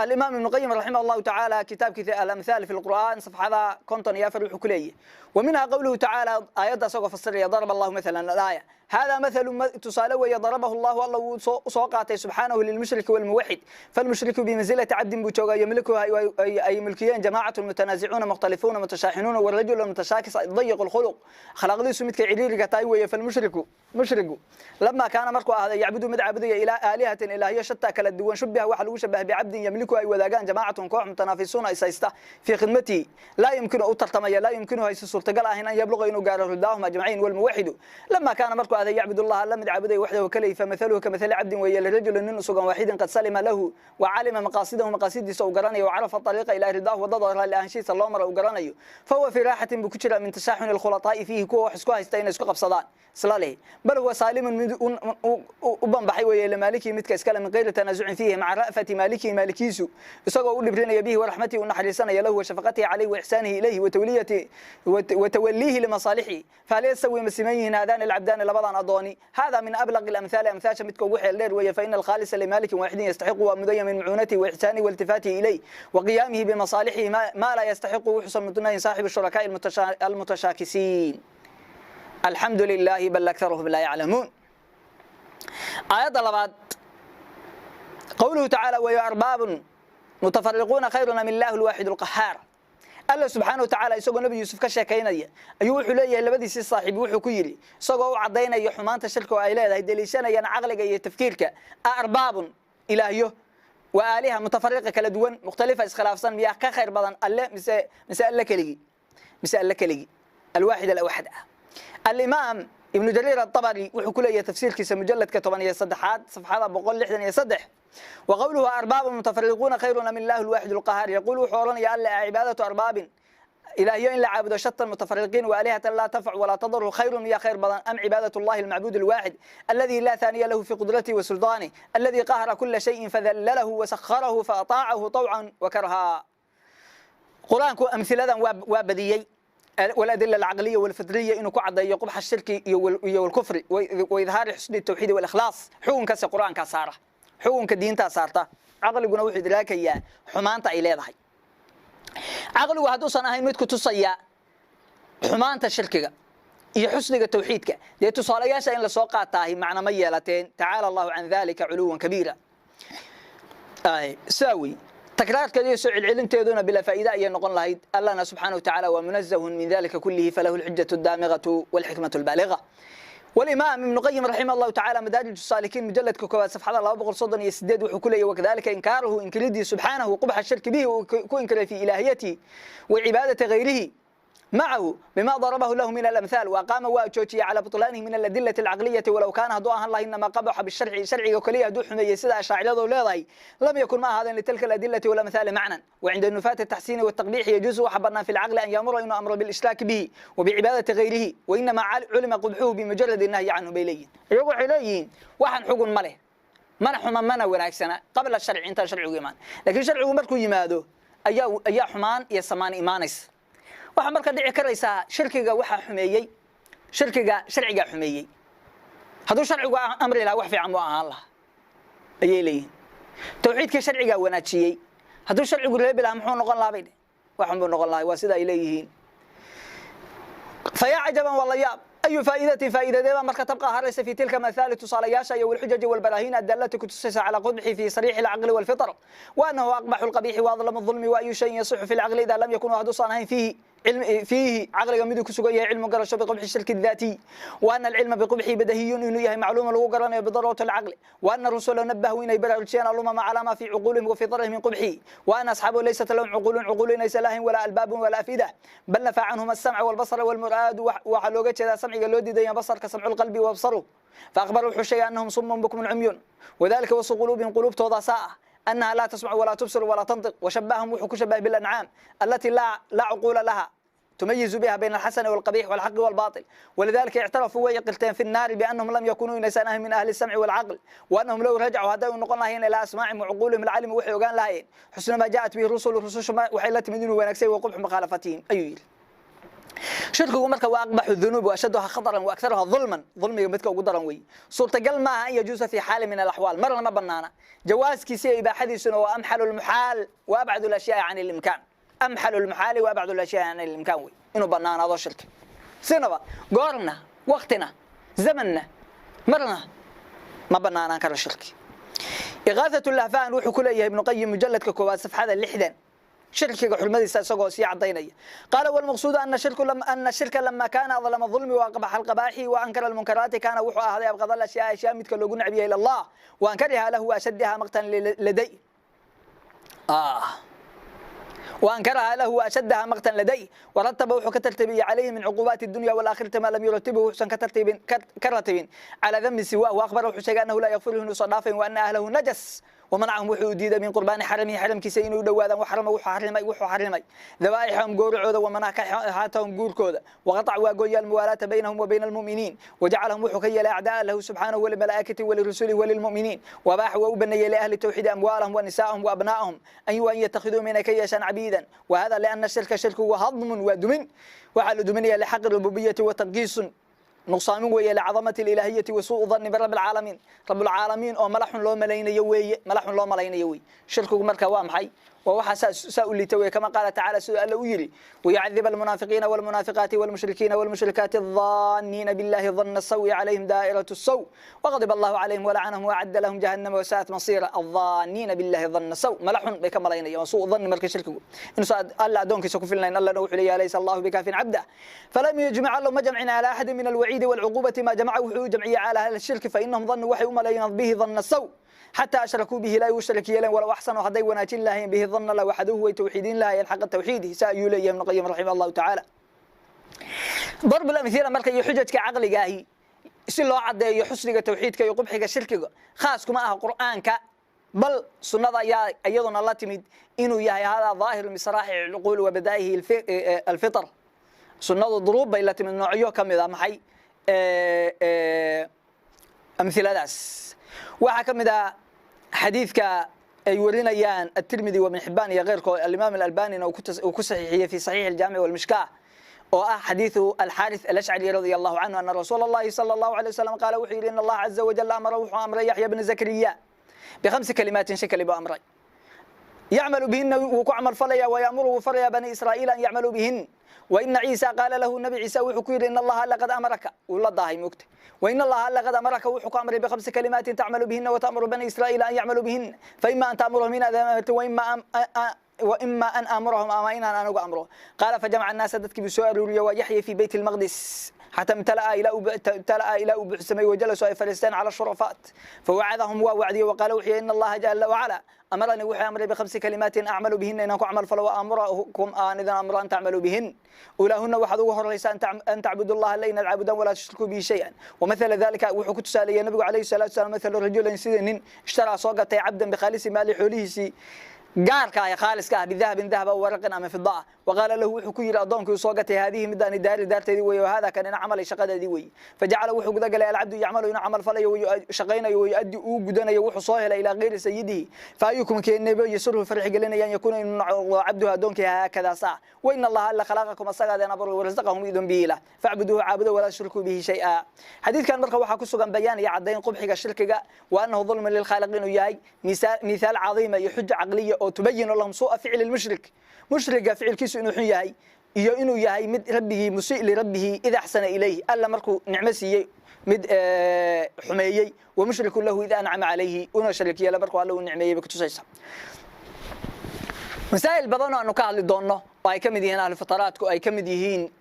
الإمام ابن القيم رحمه الله تعالى كتاب الأمثال في القرآن صفحة كونتون يافر الحكلية، ومنها قوله تعالى آيات سوق فسر ضرب الله مثلا الآية هذا مثل تصالوا ضربه الله الله سوقاته سبحانه للمشرك والموحد، فالمشرك بمنزلة عبد بوتوغا يملكها أي ملكيان جماعة متنازعون مختلفون متشاحنون، والرجل المتشاكس ضيق الخلق خلق لي سمتك عريرك تايوي. فالمشرك مشرك لما كان مركو هذا يعبد مدعبدية إلى آلهة إلهية شتى كلا الدوان شبه وحلو شبه بعبد يملكها أي وذاقان جماعة كوح متنافسون إسايستا في خدمته لا يمكن أو ترتمي لا يمكنه هيس سورتقال هنا يبلغ إنه قال رداهم أجمعين. والموحد لما كان مركو هذا يعبد الله لم يعبده وحده وكله فمثله كمثل عبد وهي لرجل نسق واحد قد سلم له وعلم مقاصده مقاصد سوقراني وعرف الطريق إلى رضاه وضضر لأنشيس الله مر وقراني فهو في راحة بكثرة من تشاحن الخلطاء فيه كو حسكوها يستين سقف صدان سلاله بل هو سالم من وبنبحي ويا لمالكي متك اسكال من غير تنازع فيه مع رأفة مالكي مالكيسو isagoo u dhibrinaya bihi warahmatihi u naxariisanaya lahu wa shafaqatihi alayhi wa ihsanihi ilayhi wa tawliyati wa tawallihi limasalihi falaysa masimayhin hadan alabdan labadan adooni hada min ablaq alamthal amthasha midka ugu xeel dheer weeye fa inna alkhalisa limalik wahidin yastahiqu wa mudayyan min mu'unatihi wa ihsanihi wa iltifatihi ilayhi wa qiyamihi bimasalihi ma la yastahiqu husn mudnayn sahib ash-shuraka al-mutashakisin الحمد لله بل أكثرهم لا يعلمون. آيات لبعض قوله تعالى ويا أرباب متفرقون خير من الله الواحد القهار. الله سبحانه وتعالى isagoo nabi Yusuf ka sheekeynaya ayuu wuxuu leeyahay labadiisii saaxiib wuxuu ku yiri isagoo u cadeynaya xumaanta shirka oo ay leedahay daliishanayaan aqliga iyo tafkiirka arbaabun ilaahyo wa aaliha mutafarriqa kala duwan mukhtalifa iskhilaafsan miyaa ka khayr badan alle mise alle kaligi alwaaxid alawxad. Alimaam Ibnu Jariir Atabari wuxuu ku leeyahay tafsiirkiisa mujaladka 13aad safxada 163: وqwluhu arbaab mutafariquuna khayru am ilah lwaaxid lqahaar? Yaqul, wuxuu ohanaya Alle: cibaadatu arbaabin, ilaahyo in la caabudo, shatan mutafariqiin waalihatan laa tanfac walaa tadru, khayrun, miya khayr badan, am cibaadat اllahi almacbuud alwaaxid aladi laa haaniya lahu fi qudratihi wa sulطaanih, aladi qahara kula shayin fadallalahu wasakharahu faataacahu طawcan wakarhaa? Qur-aanku amhiladan waa badiyey, waladila alcaqliya walfitriya, inuu ku caddeeyo qubxa shirki iyo walkufri waidhaari xusni tawxiidi walikhlaas. Xukunkase qur-aankaa saara, xukunka diintaa saarta, caqliguna wuxuu idraakayaa xumaanta ay leedahay. Caqligu hadduusan ahayn mid ku tusaya xumaanta shirkiga iyo xusniga tawxiidka, dee tusaalayaasha in lasoo qaataahi macna ma yeelateen. Tacaala Allahu can dalika culuwan kabiira. Sidaa wey, takraarkeeda iyo soo celcelinteeduna bilaa faa'iide ayay noqon lahayd. Allahna subxaanahu wa tacaala waa munazahun min dalika kulihi, falahu alxujatu aldaamiqatu walxikmatu albaaliga. والإمام ابن قيم رحمه الله تعالى مدارج السالكين مجلد كوكب صفحة 238 wuxuu ku leeyahay: وكذلك إنكاره، inkiriddii، سبحانه قبح الشرك به ku inkiray في إلهيته وعبادة غيره معه بما ضربه له من الأمثال وأقام waa joojiyey على بطلانه من الأدلة العقلية، ولو كان hadduu ahaan laha إنما قبح بالشرع، sharciga kaliya hadduu xumeeyey sida ashaaciradu leedahay، لم يكن ma ahaadeen لتلك الأدلة والأمثال معنى. وعند نفاة التحسين والتقبيح يجوز waxa bannaan في العقل أن يأمر inuu amro بالإشراك به وبعبادة غيره، وإنما علم قبحه بمجرد النهي عنه bay leeyihin. Iyagu waxay leeyihiin waxaan xugun ma leh, mana xuma mana wanaagsana qabla sharci, intaan sharcigu imaan, laakiin sharcigu markuu yimaado ayaa xumaan iyo samaan imaanaysa. Waxaa marka dhici karaysaa shirkiga waxaa xumeeyey shirkiga sharcigaa xumeeyey, hadduu sharcigu amri lahaa wax fiican buu ahaan lahaa ayay leeyihin. Tawxiidka sharcigaa wanaajiyey, hadduu sharcigu reebi lahaa muxuu noqon lahaa bay dheh? Waxun buu noqon lahaa. Waa sida ay leeyihiin. فيا عجبا، waa la yaab، أي فائدة faa'iidadeeba marka تبقى haraysa في تلك الأمثال tusaalayaasha iyo والحجج والبراهين الدالة kutusaysa على قبحه في صريح العقل والفطر، وأنه أقبح القبيح وأظلم الظلم؟ وأي شيء يصح في العقل إذا لم يكن hadduusan ahayn فيه علم، فيه caqliga miduu ku sugan yahay علم garasho بقبح الشرك الذاتي، وأن العلم بقبحه بديهي، inuu yahay macluuma lagu garanayo بضرورة العقل، وأن الرسل نبهوا inay baraarujiyeen الأمم على ما في عقولهم وفطرهم من قبحه، وأن أصحابه ليست لهم عقول، عقول inaysan lahayn، ولا ألباب ولا أفئدة، بل نفى عنهم السمع والبصر، والمراد waxaa looga jeedaa samciga loo diidaya basarka سمع القلب وبصره. فأخبر wuxuu sheegay أنهم صم بكم عمي، وذلك وصف قلوبهم، quluubtooda saa ah أنها لا تسمع ولا تبصر ولا تنطق. وشبههم wuxuu ku shabahay بالأنعام التي لا عقول لها تميز بها بين الحسن والقبيح والحق والباطل. ولذلك اعترفوا way qirteen في النار بأنهم لم يكونوا inaysan ahayn من أهل السمع والعقل، وأنهم لو رجعوا hadday noqon lahayn إلى أسماعهم وعقولهم لعلموا waxay ogaan lahayeen حسن ما جاءت به الرسل، rusushu waxay la timid inuu wanaagsay، وقبح مخالفتهم ayuu yidhi. Shirkigu marka waa أقبح الذنوب وأشدها خطرا وأكثرها ظلما, dulmiga midka ugu daran wey. Suurtagal maaha أن يجوز في حال من الأحوال, marna ma banaana. Jawaaskiisa iyo ibaaxadiisuna waa أمحال المحال وأبعد الأشياء عن الإمكان, أمحال المحال وأبعد الأشياء عن الإمكان wey inuu banaanaado shirki sinaba, goorna, waktina, zamanna, marna ma banaanaan karo shirki. Iqaasat Lahfaan wuxuu ku leeyahay Ibnu Qayim mujaladka koowaad safxada 60 shirkiga xurmadiisa isagoo sii cadaynaya, قال: والمقصود أن الشرك لما كان أظلم الظلم وأقبح القبائح وأنكر المنكرات كان wuxuu ahaaday أبغض الأشياء, ashyaa midka loogu necbiyay، إلى الله وأنكرها له وأشدها مقتا لديه، وأنكرها له وأشدها مقتا لديه، ورتب wuxuu ka tartibiyey عليه من عقوبات الدنيا والآخرة ما لم يرتبه wuxuusan ka ratibin على ذم سواه. وأخبر wuxuu sheegay أنه لا يغفره inuusan dhaafayn، وأن أهله نجس، ومنعهم wuxuu diiday من قربان حرمه, xaramkiisa inuu dhowaadaan، وحرم wuxuu xarimay ذبائحهم gowracooda، ومناكحاتهم guurkooda، وقطع waa gooya الموالاة بينهم وبين المؤمنين، وجعلهم wuxuu ka yeelay أعداء له سبحانه ولملائكته ولرسله وللمؤمنين، وأباح waa u baneeyey لأهل التوحيد أموالهم ونساءهم وأبناءهم أن يتخذوا min ka yeeshaan عبيدا. وهذا لأن الشرك shirkigu هضم waa dumin, waxaa la duminaya لحق الربوبية، وتنقيص nuqsaamin weeye لعظمة الإلهية، وسوء ظن برب العالمين, رب العالمين oo malaxun loo malaynayo weeye, malaxun loo malaynayo weeye. Shirkigu marka waa maxay? Waa waxa saa u liita weeye. كما قال تعالى, siduu Alle u yidhi: ويعذب المنافقين والمنافقات والمشركين والمشركات الظانين بالله ظن السوء عليهم دائرة السوء وغضب الله عليهم ولعنهم وأعد لهم جهنم وساءت مصيرا. الظانين بالله ظن السوء, malaxun bay ka malaynayaan, waa سوء ظن. Marka shirkigu inuusan Alle addoonkiisa ku filnayn, Allana wuxuu leeyahay: أليس الله بكاف عبده؟ فلم يجمع الله ma jamcin على أحد من الوعيد والعقوبة ما جمعه wuxuu jamciyey على أهل الشرك، فإنهم ظنوا waxay u maleeyeen به ظن السوء حتى أشركوا به ilaa u shirki yeeleen. ولو أحسنوا hadday wanaajin lahayn به الظن لوحدوه way tawxiidin lahayeen حق التوحيد. Saa ayuu leeyahay Ibnu Qayim raximah Allahu tacaala. Darb alamhila marka iyo xujajka caqliga ahi si loo caddeeyo xusniga tawxiidka iyo qubxiga shirkiga khaas kuma aha Qur'aanka, bal sunnada ayaa iyaduna la timid inuu yahay hada dhaahiru min saraaxi alcuquul wa badaa'ihi alfitr. Sunnadu duruub bay la timid noocyo ka mid ah maxay amhiladaas. Waxaa ka mid ah xadiidka ay warinayaan Atirmidi wa Ibn Xibaan iyo keyrkood, Alimaam Alalbanina uu ku saxiixiyey fi Saxiix Aljaamic walMishkaah, oo ah xadiidu Alxaarith Alashcari radia Allahu canhu ana rasuula Allahi sala Allahu alay wasalam qaala, wuxuu yidhi: in Allaha caza wajal amara, wuxuu amray Yaxya bna Zakariya bikhamsi kalimaatin, shan kalimo amray, yacmalu bihina, wuu ku camal falaya, wayamuru, wuu faraya bani Israa'iil an yacmaluu bihin. Waina Ciisa qaala lahu, Nabi Ciisa wuxuu ku yidhi: in Allaha laqad amaraka, wuu la daahay moogta, wain Allaha laqad amaraka, wuxuu ku amray bikhamsi kalimaatin tacmalu bihina wata'muru bani Israa'iila an yacmaluu bihin, faima an ta'muruhum inaad amarto, waima an aamurahum, ama inaan anigu amro. Qaala fajamaca annaasa, dadkii buu soo aruuriye, waa Yaxya, fi Beyt Almaqdis xata imtala'a, ilaa uu buuxsamay, wajalasuu, ay fadhiisteen cala shurafaat. Fawacadahum, waa wacdiyey, waqaala, wuxuu yihi: in Allaha jala wacala amaranii, wuxuu amray bikhamsi kalimaatin acmalu bihina, inaan ku camal falo, wa aamurakum, aan idin amro, an tacmaluu bihin. Ulaahuna, waxaad ugu horaysa, an tacbudu Allaha, alla inaad caabudaan, walaa tushrikuu bihi shay-an. Wamathala dalika, wuxuu ku tusaaleeyey Nabigu calayhi salatu wasalam, mathalu rajulin, sida nin ishtaraa, soo gatay, cabdan bikhaalisi maali, xoolihiisii gaarka ah ee khaaliska ah, bidahabin, dahab, aw waraqin, ama fida ah. Waqaala lahu, wuxuu ku yidhi addoonkii uu soo gatay: haadihi midaani daari, daarteedii weye, wahada kanina camalay, shaqadeedii weye. Fajacala, wuxuu guda galay, alcabdu yacmalu, inuu camal falayo, shaqaynayo, wayuaddi, uu gudanayo wuxuu soo helay ilaa gayri sayidihi. Fa ayukum, keenebo, yasurhu, farxi gelinaya, an yakuuna, inuu noqdo, cabduhu, addoonkii, haakadaa, saa? Wain Allaha alla khalaqakum, asagaadeen abuuray, warazaqahum, idun biila, facbuduuhu, caabudo, walaa tushrikuu bihi shay-a. Xadiidkan marka waxaa ku sugan bayaan iyo caddayn qubxiga shirkiga, wa annahu dulmun lilkhaaliq inuu yahay, mithaal cadiima iyo xuja caqliya oo tubayinu lahum suu'a ficli lmushrik, mushriga ficilkiisu inuu xun yahay, iyo inuu yahay mid rabbigii musi lirabbihi ida axsana ilayh, Alla markuu nicmo siiyey mid xumeeyey, wa mushriku lahu ida ancama calayhi, una shariik yeela markuu Alla u nicmeeyey bay kutusaysa. Masaa'il badan oo aanu ka hadli doonno oo ay ka mid yihiin ahlufataraadku, ay ka mid yihiin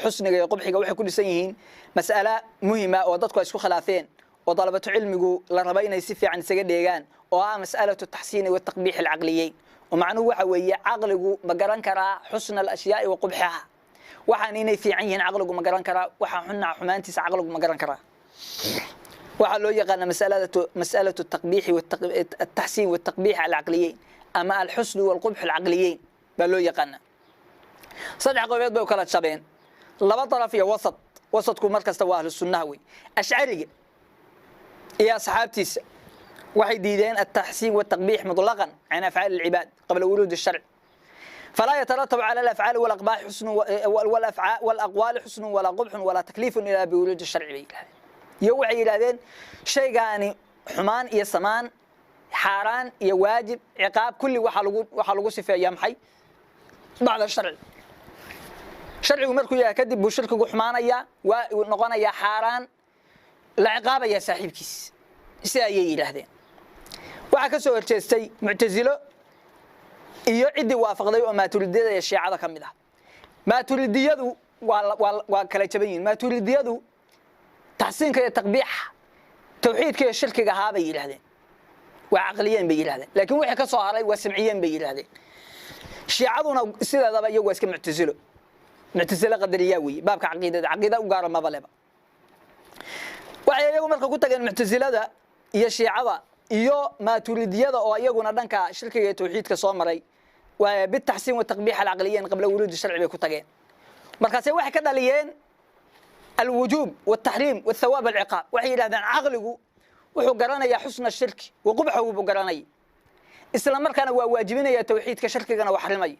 xusniga iyo qubxiga, waxay ku dhisan yihiin mas'ale muhima oo dadku ay isku khilaafeen, oo dalabatu cilmigu la raba inay si fiican isaga dheegaan, oo ah mas'alatu taxsiini wataqbiix alcaqliyeyn. Oo macnuhu waxa weeye: caqligu ma garan karaa xusna alashyaai wa qubxaha? Waxaan inay fiican yihiin caqligu ma garan karaa? Waxaa xunna xumaantiisa caqligu ma garan karaa? Waxaa loo yaqaana mas'alatu taqbiixi, ataxsiin wataqbiix alcaqliyeyn, ama alxusnu walqubx alcaqliyeyn baa loo yaqaana. Saddex qobeed bay u kala jabeen, laba daraf iyo wasat. Wasadku mar kasta waa ahlu sunnaha wey. Ashcariga iyo asxaabtiisa waxay diideen altaxsiin waltaqbiix muطlaqan can afcaali alcibaad qabla wuruudi الsharc, falaa yataratabu cala alafcaali walaqwaali xusnu walaa qubxun walaa takliifun ilaa biwuruudi sharci bay yidhahdeen. Iyo waxay yidhahdeen shaygaani xumaan iyo samaan, xaaraan iyo waajib, ciqaab, kulli waxaa lagu sifeeyaa maxay? Bacda sharci. Sharcigu markuu yahay kadib buu shirkigu xumaanayaa, waa noqonayaa xaaraan, la ciqaabaya saaxiibkiis. Si ayay yidhaahdeen. Waxaa ka soo horjeestay Muctasilo iyo ciddii waafaqday oo Maaturidiyada iyo Shiicada ka mid ah. Maaturidiyadu waa kala jaban yihin. Maaturidiyadu taxsiinka iyo taqbiixa tawxiidka iyo shirkiga ahaa bay yidhahdeen waa caqliyeen bay yidhahdeen, laakiin wixii ka soo haray waa samciyeen bay yidhahdeen. Shiicaduna sideedaba iyagu waa iska Muctasilo, Muctasilo qadariyaa weeye. Baabka caqiidada caqiida u gaara maba leba. Waxay iyagu marka ku tageen, Muctasilada iyo Shiicada iyo Maaturidiyada oo iyaguna dhanka shirkiga iyo tawxiidka soo maray, bitaxsiin wataqbiix alcaqliyeyn qabla wuruudi sharci bay ku tageen. Markaase waxay ka dhaliyeen alwujuub waltaxriim walthawaab alciqaab. Waxay yidhahdeen caqligu wuxuu garanayaa xusna shirki wa qubxahu buu garanaya, isla markaana waa waajibinaya tawxiidka, shirkigana waa xarimaya,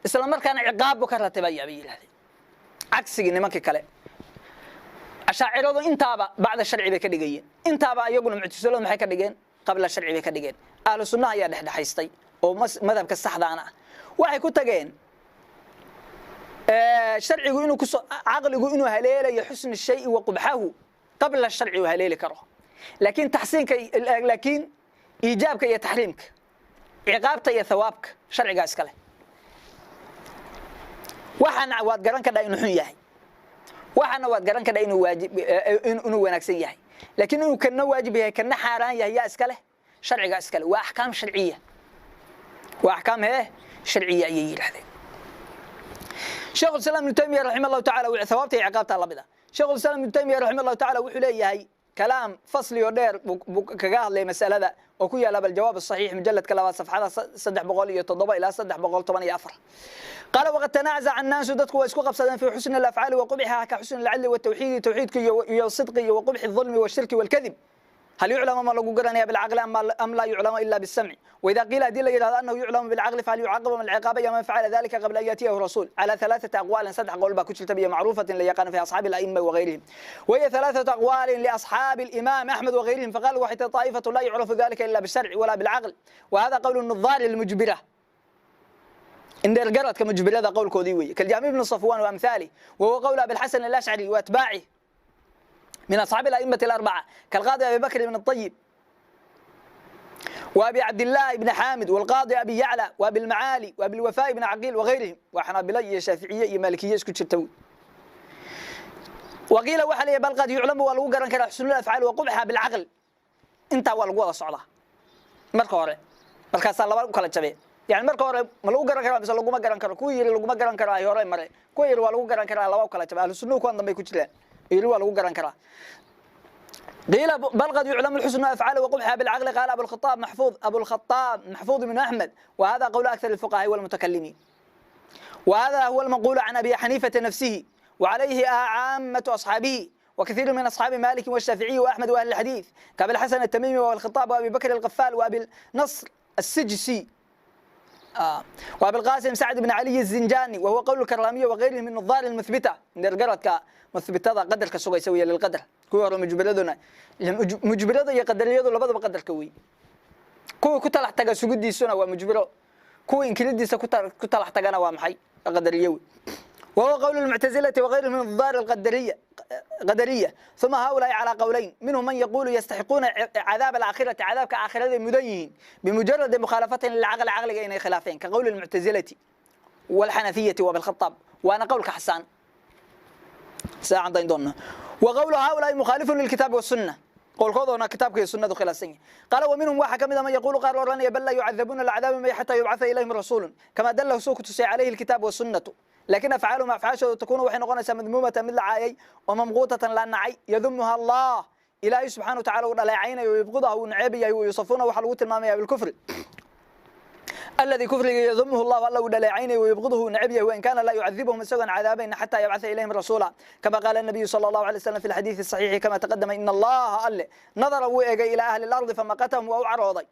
isla markaana ciqaab buu ka ratibaya bay yidhahdeen, cagsigii nimankii kale. Ashaaciradu intaaba bacda sharci bay ka dhigayeen, intaaba iyaguna Muctasiladu maxay ka dhigeen? Qabla sharci bay ka dhigeen. Ahlu sunnaha ayaa dhexdhexaystay oo madhabka saxdaana ah. Waxay ku tageen sharcigu inuu kusoo, caqligu inuu haleelayo xusni shayi wa qubxahu qabla sharci uu haleeli karo, laakiin taxsiinka, laakiin iijaabka iyo taxriimka, ciqaabta iyo thawaabka sharcigaa iskale. Waxaana waad garan kadhaa inuu xun yahay, waxaana waad garan kadhaa inuu waajib, inuu wanaagsan yahay, laakiin inuu kana waajib yahay, kana xaaraan yahay, yaa iska leh? Sharcigaa iskale. Waa axkaam sharciya, waa axkaam hee sharciya ayay yidhahdeen. Sheekh Islaam Ibn Taymiyyah rahimahullah ta'ala thawaabta iyo ciqaabta lamida. Sheekh Islaam Ibn Taymiyyah rahimahullah ta'ala wuxuu leeyahay kalaam fasli oo dheer buu kaga hadlay mas'alada oo ku yaala bal jawaab saxiix mujalladka 2 safxada 307 ila 314. قال وقد تنازع الناس dadku way isku qabsadeen fi husn al-af'al wa qubhiha ka husn al-'adl wa tawhid tawhidka iyo sidqi wa qubhi adh-dhulm wa ash-shirk wal kadhib. هل يعلم ما لو قرنيا بالعقل ام لا يعلم الا بالسمع؟ واذا قيل ادله الى انه يعلم بالعقل فهل يعاقب من العقاب يا من فعل ذلك قبل ان ياتيه الرسول؟ على ثلاثه اقوال صدح قول با كجرت بها معروفه لا يقان في اصحاب الائمه وغيرهم، وهي ثلاثه اقوال لاصحاب الامام احمد وغيرهم. فقال واحد طائفه لا يعرف ذلك الا بالشرع ولا بالعقل، وهذا قول النظار المجبره إن القرد كمجبرة هذا قول كوديوي كالجامع بن صفوان وأمثاله، وهو قول أبي الحسن الأشعري وأتباعه من أصحاب الأئمة الأربعة كالقاضي أبي بكر بن الطيب وأبي عبد الله بن حامد والقاضي أبي يعلى وأبي المعالي وأبي الوفاء بن عقيل وغيرهم، وحنابلية شافعية مالكية اسكت. وقيل وحلي بل قد يعلم ولو قرن كان حسن الأفعال وقبحها بالعقل. انت والقوة صعدة مركورة مركز الله وكلا جبيه. يعني marka hore ma lagu garan karaa mise laguma garan karo? Kuwii yiri laguma garan karo ay hore maray, kuwii yiri waa lagu garan karaa laba kala jabay. Ahlu sunnuhu kuwan dambe ku jiraan yiri waa lagu garan karaa. قيل بل قد يعلم الحسن أفعاله وقبحها بالعقل. قال أبو الخطاب محفوظ أبو الخطاب محفوظ بن أحمد، وهذا قول أكثر الفقهاء والمتكلمين، وهذا هو المنقول عن أبي حنيفة نفسه، وعليه عامة أصحابه وكثير من أصحاب مالك والشافعي وأحمد وأهل الحديث كأبي الحسن التميمي والخطاب وأبي بكر القفال وأبي النصر السجسي وأبي القاسم سعد بن علي الزنجاني، وهو قول الكرامية وغيرهم من النظار المثبتة. القرد مثبتة قدر كسوق يسوي للقدر كوي مجبردنا مجبرده يقدر يدو لبدaba qadarka way kuwa ku talax taga sugudiisuna waa mujbiro, kuwa inkiridiisa ku talax tagana waa maxay qadariyo. وهو قول المعتزلة وغيرهم من النظار القدرية قدرية. ثم هؤلاء على قولين، منهم من يقول يستحقون عذاب الآخرة عذاب كآخرة مدين بمجرد مخالفتهم للعقل عقل إن خلافين كقول المعتزلة والحنفية وبالخطاب، وأنا قولك حسان ساعة دون. وقول هؤلاء مخالف للكتاب والسنة، قول كوضونا كتابك السنة خلاسين. قال ومنهم واحد كمذا من يقول قال وراني بل لا يعذبون العذاب ما حتى يبعث إليهم رسول كما دله سوك عليه الكتاب والسنة، لكن أفعالهم أفعاشه تكون وحين قنسة مذمومة مثل عاي وممغوطة لأن عي يذمها الله إلهي سبحانه وتعالى ولا عين ويبغضه ونعيبه ويصفونه وحلوة المامية بالكفر الذي كفر يذمه الله والله ولا عينه ويبغضه ونعبيه، وإن كان لا يعذبهم سوى عذابين حتى يبعث إليهم رسولا كما قال النبي صلى الله عليه وسلم في الحديث الصحيح كما تقدم إن الله قال نظر وإجا إلى أهل الأرض فمقتهم وأعرضي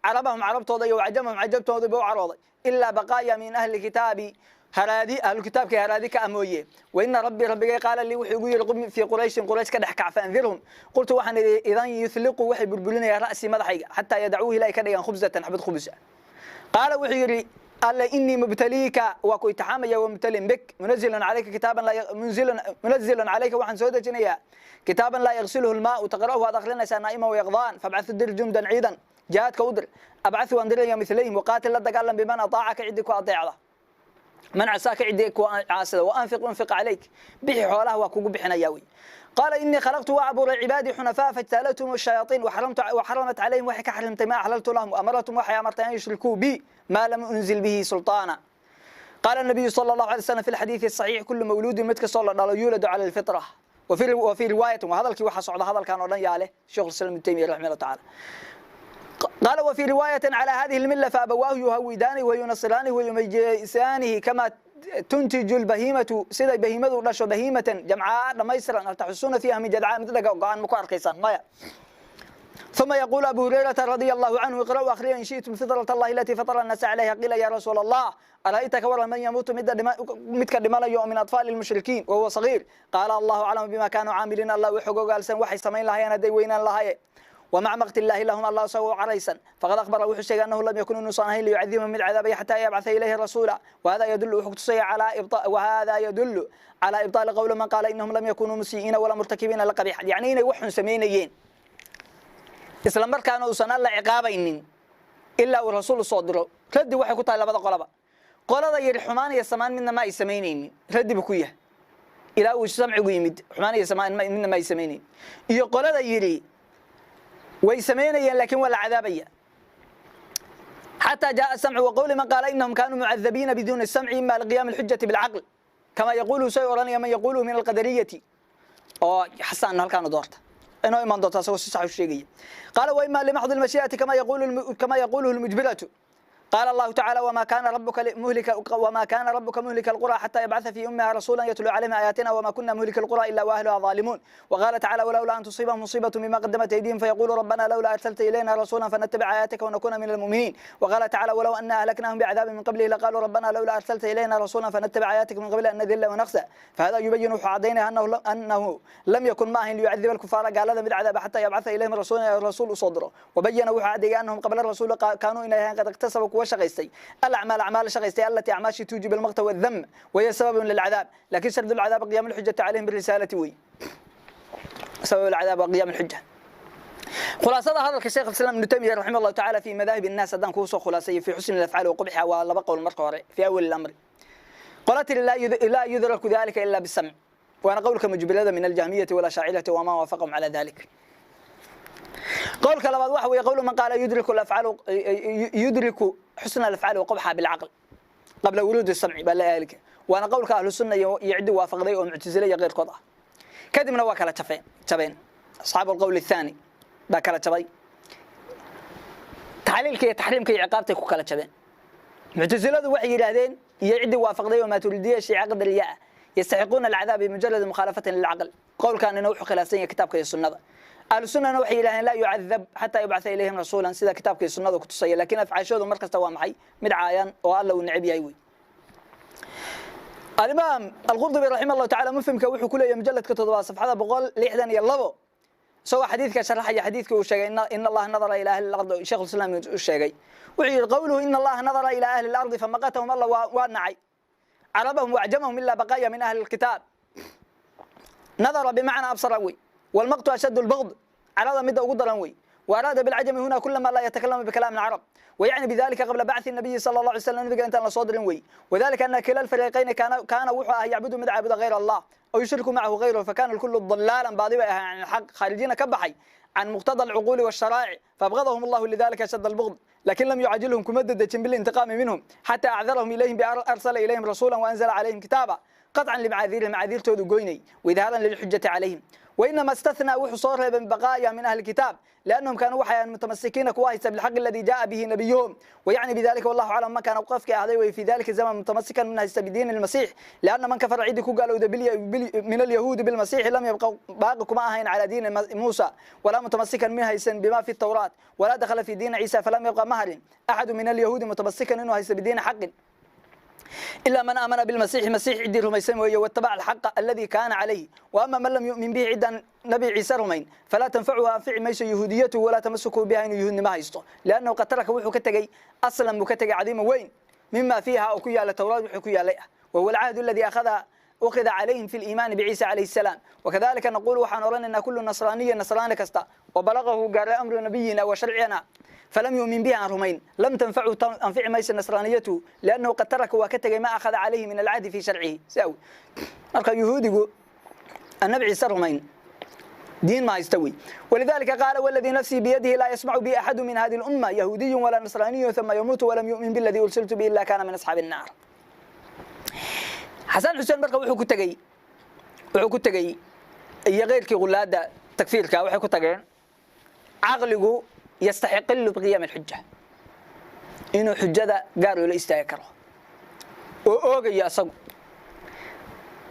عربهم عربتوضي وعجمهم عجبتوضي بأعرضي إلا بقايا من أهل الكتاب هرادي أهل الكتاب كهرادي كأموية. وإن ربي ربي قال لي وحي يقول في قريش قريش كدحك فأنذرهم قلت وحن إذا يثلقوا وحي بلبلون يا رأسي مدحي حتى يدعوه إلى كديان خبزة حبة خبزة. قال وحيري قال إني مبتليك وكو تحامي ومبتل بك منزل عليك كتابا لا منزل عليك وحن سودة جنيا كتابا لا يغسله الماء وتقرأه أدخلنا نائما ويغضان فابعث الدر جندا عيدا جاءتك أدر أبعث وأنذر مثليهم وقاتل لدك قال بمن أطاعك عندك وأطيع من عساك عندك وعاسده وأنفق أنفق عليك بحي حوله وكوب بحنياوي. قال إني خلقت وأعبر عبادي حنفاء فاجتالتهم الشياطين وحرمت عليهم وحي كحرمت ما أحللت لهم وأمرتهم وحي أمرت أن يشركوا بي ما لم أنزل به سلطانا. قال النبي صلى الله عليه وسلم في الحديث الصحيح كل مولود متك صلى الله يولد على الفطرة. وفي رواية وهذا الكي وحص على هذا كان أولا ياله شيخ الإسلام ابن تيمية رحمه الله تعالى. قال وفي رواية على هذه الملة فأبواه يهودانه وينصرانه ويمجسانه كما تنتج البهيمة سيدة بهيمة ورشو بهيمة جمعاء لميسرا تحسون فيها من جدعاء مثل قوان مكوار قيسان مايا. ثم يقول أبو هريرة رضي الله عنه اقرأوا أخريا إن شئتم فطرة الله التي فطر الناس عليها. قيل يا رسول الله أرأيتك ورا من يموت متك دماء يوم من أطفال المشركين وهو صغير؟ قال الله أعلم بما كانوا عاملين الله وحقوق ألسن وحي سمين لها يندي وين الله ومع مقت الله لهم الله سووا عريسا. فقد أخبر وحشيق أنه لم يكن نصانه ليعذبهم من عذابه حتى يبعث إليه رسولا. وهذا يدل وهذا يدل على إبطال قول من قال إنهم لم يكونوا مسيئين ولا مرتكبين لقبيح، يعني وحن سمينيين isla markaana uusan alla ciqaabaynin ilaa uu rasuul soo diro. Raddi waxay ku tahay labada qolaba, qolada yiri xumaan iyo samaan midna ma ay sameynaynin raddi buu ku yahay ilaa uu samcigu yimid xumaan iyo samaan midna ma ay sameynaynin, iyo qolada yiri way sameynayeen laakiin waa la cadaabaya. حتى جاء السمع وقول من قال إنهم كانوا معذبين بدون السمع إما لقيام الحجة بالعقل. Kama yaquulu say oranaya man yaquulu min alqadariyati oo Xasan halkaan doorta inoo iman doonta asagoo si sax u sheegaya. Qaala wa ima limaxdi almashii'ati kama yaquuluhu almujbiratu. قال الله تعالى وما كان ربك مهلك القرى حتى يبعث في أمها رسولا يتلو عليهم آياتنا وما كنا مهلك القرى إلا وأهلها ظالمون. وقال تعالى ولولا أن تصيبهم مصيبة بما قدمت أيديهم فيقولوا ربنا لولا أرسلت إلينا رسولا فنتبع آياتك ونكون من المؤمنين. وقال تعالى ولو أن أهلكناهم بعذاب من قبله لقالوا ربنا لولا أرسلت إلينا رسولا فنتبع آياتك من قبل أن نذل ونخزى. فهذا يبين عدينا أنه لم يكن معهم ليعذب الكفار قال هذا بالعذاب حتى يبعث إليهم رسولا رسول صدره. وبين وحدي أنهم قبل الرسول كانوا إليها قد اكتسبوا شقيستي الأعمال أعمال شقيستي التي أعماشي توجب المقت والذم وهي سبب للعذاب، لكن سبب العذاب قيام الحجة عليهم بالرسالة وي سبب العذاب وقيام الحجة. خلاصة هذا الشيخ الإسلام ابن تيمية رحمه الله تعالى في مذاهب الناس أدان كوسو خلاصية في حسن الأفعال وقبحها والبقى والمرقى في أول الأمر. قالت لا يدرك ذلك إلا بالسمع، وأنا قولك مجبلة من الجهمية ولا شاعلة وما وافقهم على ذلك. قولك لبعض واحد يقول من قال يدرك الأفعال يدرك حسن الأفعال وقبحها بالعقل قبل ورود السمع بل ذلك، وأنا قولك أهل السنة يعدوا وافقدي ومعتزلية غير قضاء. كدمنا وكلا تبين أصحاب القول الثاني باكلا تبي تعليلك تحريمك عقابتك وكلا تبين. معتزلة وحي يرادين يعدوا وافقدي وما تريدية شيء عقد الياء يستحقون العذاب بمجرد مخالفة للعقل. قول كان نوح خلافسية كتابك السنة. أهل السنة وحي إلهين لا يعذب حتى يبعث إليهم رسولا سيدا كتابك السنة كتصية، لكن أفعاشوه مركز توامحي مدعايا وقال له النعب يايوي. الإمام القرطبي رحمه الله تعالى مفهم كوحو كل يوم مجلد كتب صفحة بقول لحدا يلبو سوى حديثك شرح حديثك وشيء إن الله نظر إلى أهل الأرض. شيخ الإسلام الشيخ وعي قوله إن الله نظر إلى أهل الأرض فمقتهم الله ونعي عربهم وأعجمهم إلا بقايا من أهل الكتاب. نظر بمعنى أبصروي، والمقت أشد البغض عرض مدة وقدر وأراد بالعجم هنا كل ما لا يتكلم بكلام العرب، ويعني بذلك قبل بعث النبي صلى الله عليه وسلم نبي أنت صدر وي، وذلك أن كلا الفريقين كان وحاه يعبد مدعبد غير الله أو يشرك معه غيره، فكان الكل ضلالا باضبا عن الحق خارجين كبحي عن مقتضى العقول والشرائع، فأبغضهم الله لذلك أشد البغض، لكن لم يعجلهم كمدد بالانتقام منهم حتى أعذرهم إليهم بأرسل إليهم رسولا وأنزل عليهم كتابا قطعا لمعاذيرهم معاذير تودو وإظهارا للحجة عليهم. وإنما استثنى وحصورها من بقايا من أهل الكتاب لأنهم كانوا وحيا متمسكين كواهس بالحق الذي جاء به نبيهم، ويعني بذلك والله أعلم ما كان وقفك هذا في ذلك الزمن متمسكا من بدين المسيح، لأن من كفر عيدك قالوا من اليهود بالمسيح لم يبقى باقكم أهين على دين موسى ولا متمسكا منها بما في التوراة ولا دخل في دين عيسى، فلم يبقى مهر أحد من اليهود متمسكا إنه بدين حق إلا من آمن بالمسيح مسيح عدي رميسين واتبع الحق الذي كان عليه، وأما من لم يؤمن به عدا نبي عيسى رمين فلا تنفعه أنفع ميس يهوديته ولا تمسكه بها إن يهود ما يسطو، لأنه قد ترك وحو كتجي أصلا مكتجي عظيم وين مما فيها أو على التوراة وحكي عليها، وهو العهد الذي أخذ عليهم في الإيمان بعيسى عليه السلام. وكذلك نقول وحنرى أن كل نصراني نصراني كستا وبلغه قال أمر نبينا وشرعنا فلم يؤمن بها عن رومين لم تنفعه أنفع ميس نصرانيته لأنه قد ترك وكتج ما أخذ عليه من العهد في شرعه. ساوي marka yahuudigu النبي عيسى رومين دين ما يستوي. ولذلك قال والذي نفسي بيده لا يسمع بي أحد من هذه الأمة يهودي ولا نصراني ثم يموت ولم يؤمن بالذي أرسلت به إلا كان من أصحاب النار. xasan xuseen marka wuxuu ku tagay iyo qeyrkii qulaada takfiirka waxay ku tageen caqligu yastaxiqu biqiyam alxujja inuu xujjada gaar ula istaagi karo oo oogaya asagu.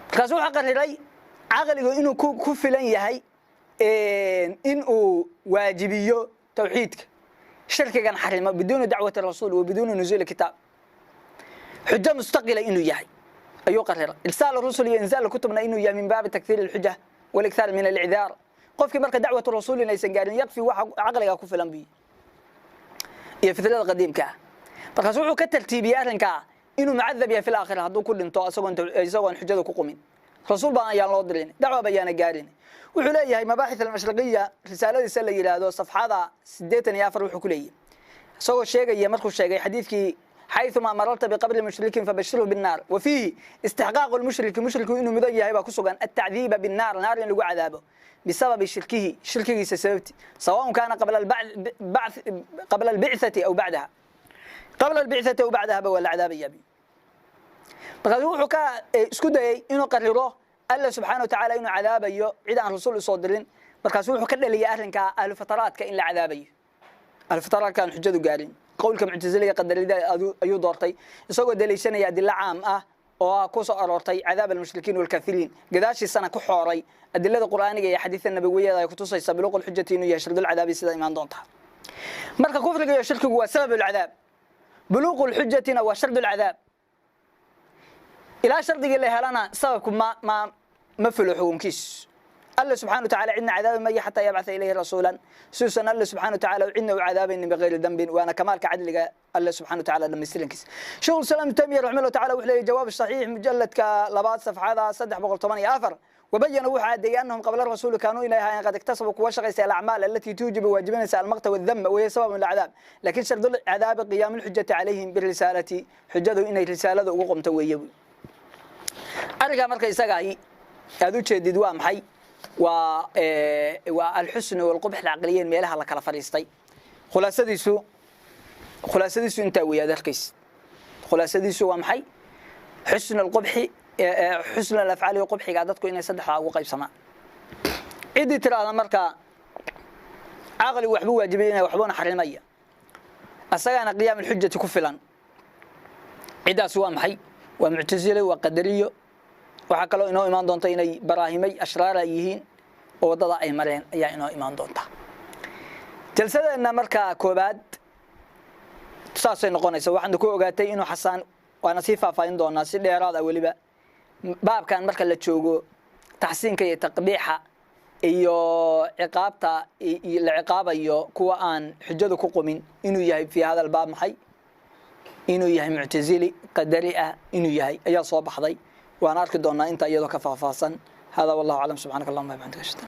Markaas wuxuu qariray caqligu inuu ku filan yahay in uu waajibiyo tawxiidka shirkigan xarimo biduuni dacwati rasuul wa biduuni nuzuuli kitaab xujo mustaqila inuu yahay أيو قرر إرسال الرسل ينزل كتبنا إنه يا من باب تكثير الحجة والإكثار من الإعذار. قف مركز دعوة الرسول ليس قال يكفي عقلك كفلا بي يا في ثلاث قديم كا مركز كترتيبيات كا إنه معذب يا في الآخرة هذو كل انتو أسوان حجة كقومين رسول بقى يا الله درين دعوة بيانا قارين وحليه هي مباحث المشرقية رسالة سلة إلى هذا صفحة 84 وحكلية سوى الشيء يا مركز الشيء حديثك حيثما مررت بقبر المشرك فبشره بالنار، وفيه استحقاق المشرك مشرك انه مديا هيبا كسغان التعذيب بالنار نار لو عذابه بسبب شركه شركه سببتي سواء كان قبل البعثة او بعدها قبل البعثة او بعدها ولا عذاب يبي. Markaasuu wuxuu ka isku dayay inuu qariro Alla subxaana wa tacaala inuu cadaabayo cid aan rasuul usoo dirin. Markaasuu wuxuu ka dhaliyay arrinka ahlufataraadka in la cadaabayo, ahlufataraadka aan xujadu gaarin. Qowlka muctasiliga qadarida ayuu doortay, isagoo daliishanaya adilo caam ah oo ku soo aroortay cadaab almushrikiin walkaafiriin, gadaashiisana ku xooray adilada qur'aaniga iyo xadiida nabawiyada ay kutusaysa buluuq alxujati inuu yahay shardulcadaabi, sida imaan doonta. Marka kufriga iyo shirkigu waa sabab alcadaab, buluuqu lxujatina waa shardu alcadaab. Ilaa shardigii la helana sababku ma fulo xukunkiis. Alla subxana wa tacala cidna cadaabi mayo xataa yabcatha ilayhi rasuulan, siduusan Alla subxana wa tacala cidna u cadaabaynin bigayri dambin, waana kamaalka cadliga Alla subxana wa tacala dhamaystirankiisa. Sheikh Islam Ibn Taymiya raximah llah tacala wuxuu leeyahy jawaab saxiix, mujalladka 2aad, safxada 314: وبين wuxuu cadeeyey أنهم قبل الرسول كانوا inay ahaayeen قد اكتسبوا kuwa shaqaysta الأعمال التي توجب waajibinaysa المقت والذم، وهي سبب العذاب، لكن شرط العذاب قيام الحجة عليهم بالرسالة, xujadu inay risaalada ugu qomto weeye. Arrinkaa marka isaga aad u jeedid waa maxay? Waa الحسن والقبح العقليين meelaha la kala fadhiistay. Khulaasadiisu intaa weeye aad arkays. Khulaasadiisu waa maxay? Xusn alqubxi, xusn alafcaali, qubxiga dadku inay saddexdaa ugu qaybsamaan. Ciddii tiraahda marka caqli waxbuu waajibinaya, waxbuuna xarimaya, asagaana qiyaam alxujati ku filan, ciddaas waa maxay? Waa muctasile, waa qadariyo. Waxaa kaloo inoo imaan doonta inay baraahimay ashraar ay yihiin oo waddada ay mareen ayaa inoo imaan doonta. Jalsadeenna markaa koobaad saasay noqonaysa. Waxaanu ku ogaatay inuu Xasaan, waana sii faahfaahin doonaa si dheeraad ah weliba baabkan marka la joogo, taxsiinka iyo taqbiixa iyo ciqaabta la ciqaabayo kuwa aan xujadu ku qumin, inuu yahay fi hada albaab maxay? Inuu yahay muctazili qadari ah inuu yahay ayaa soo baxday. Waan arki doonaa inta iyadoo ka faahfaahsan. Hada wallahu aclam. Subxaanaka allahuma bixamdika.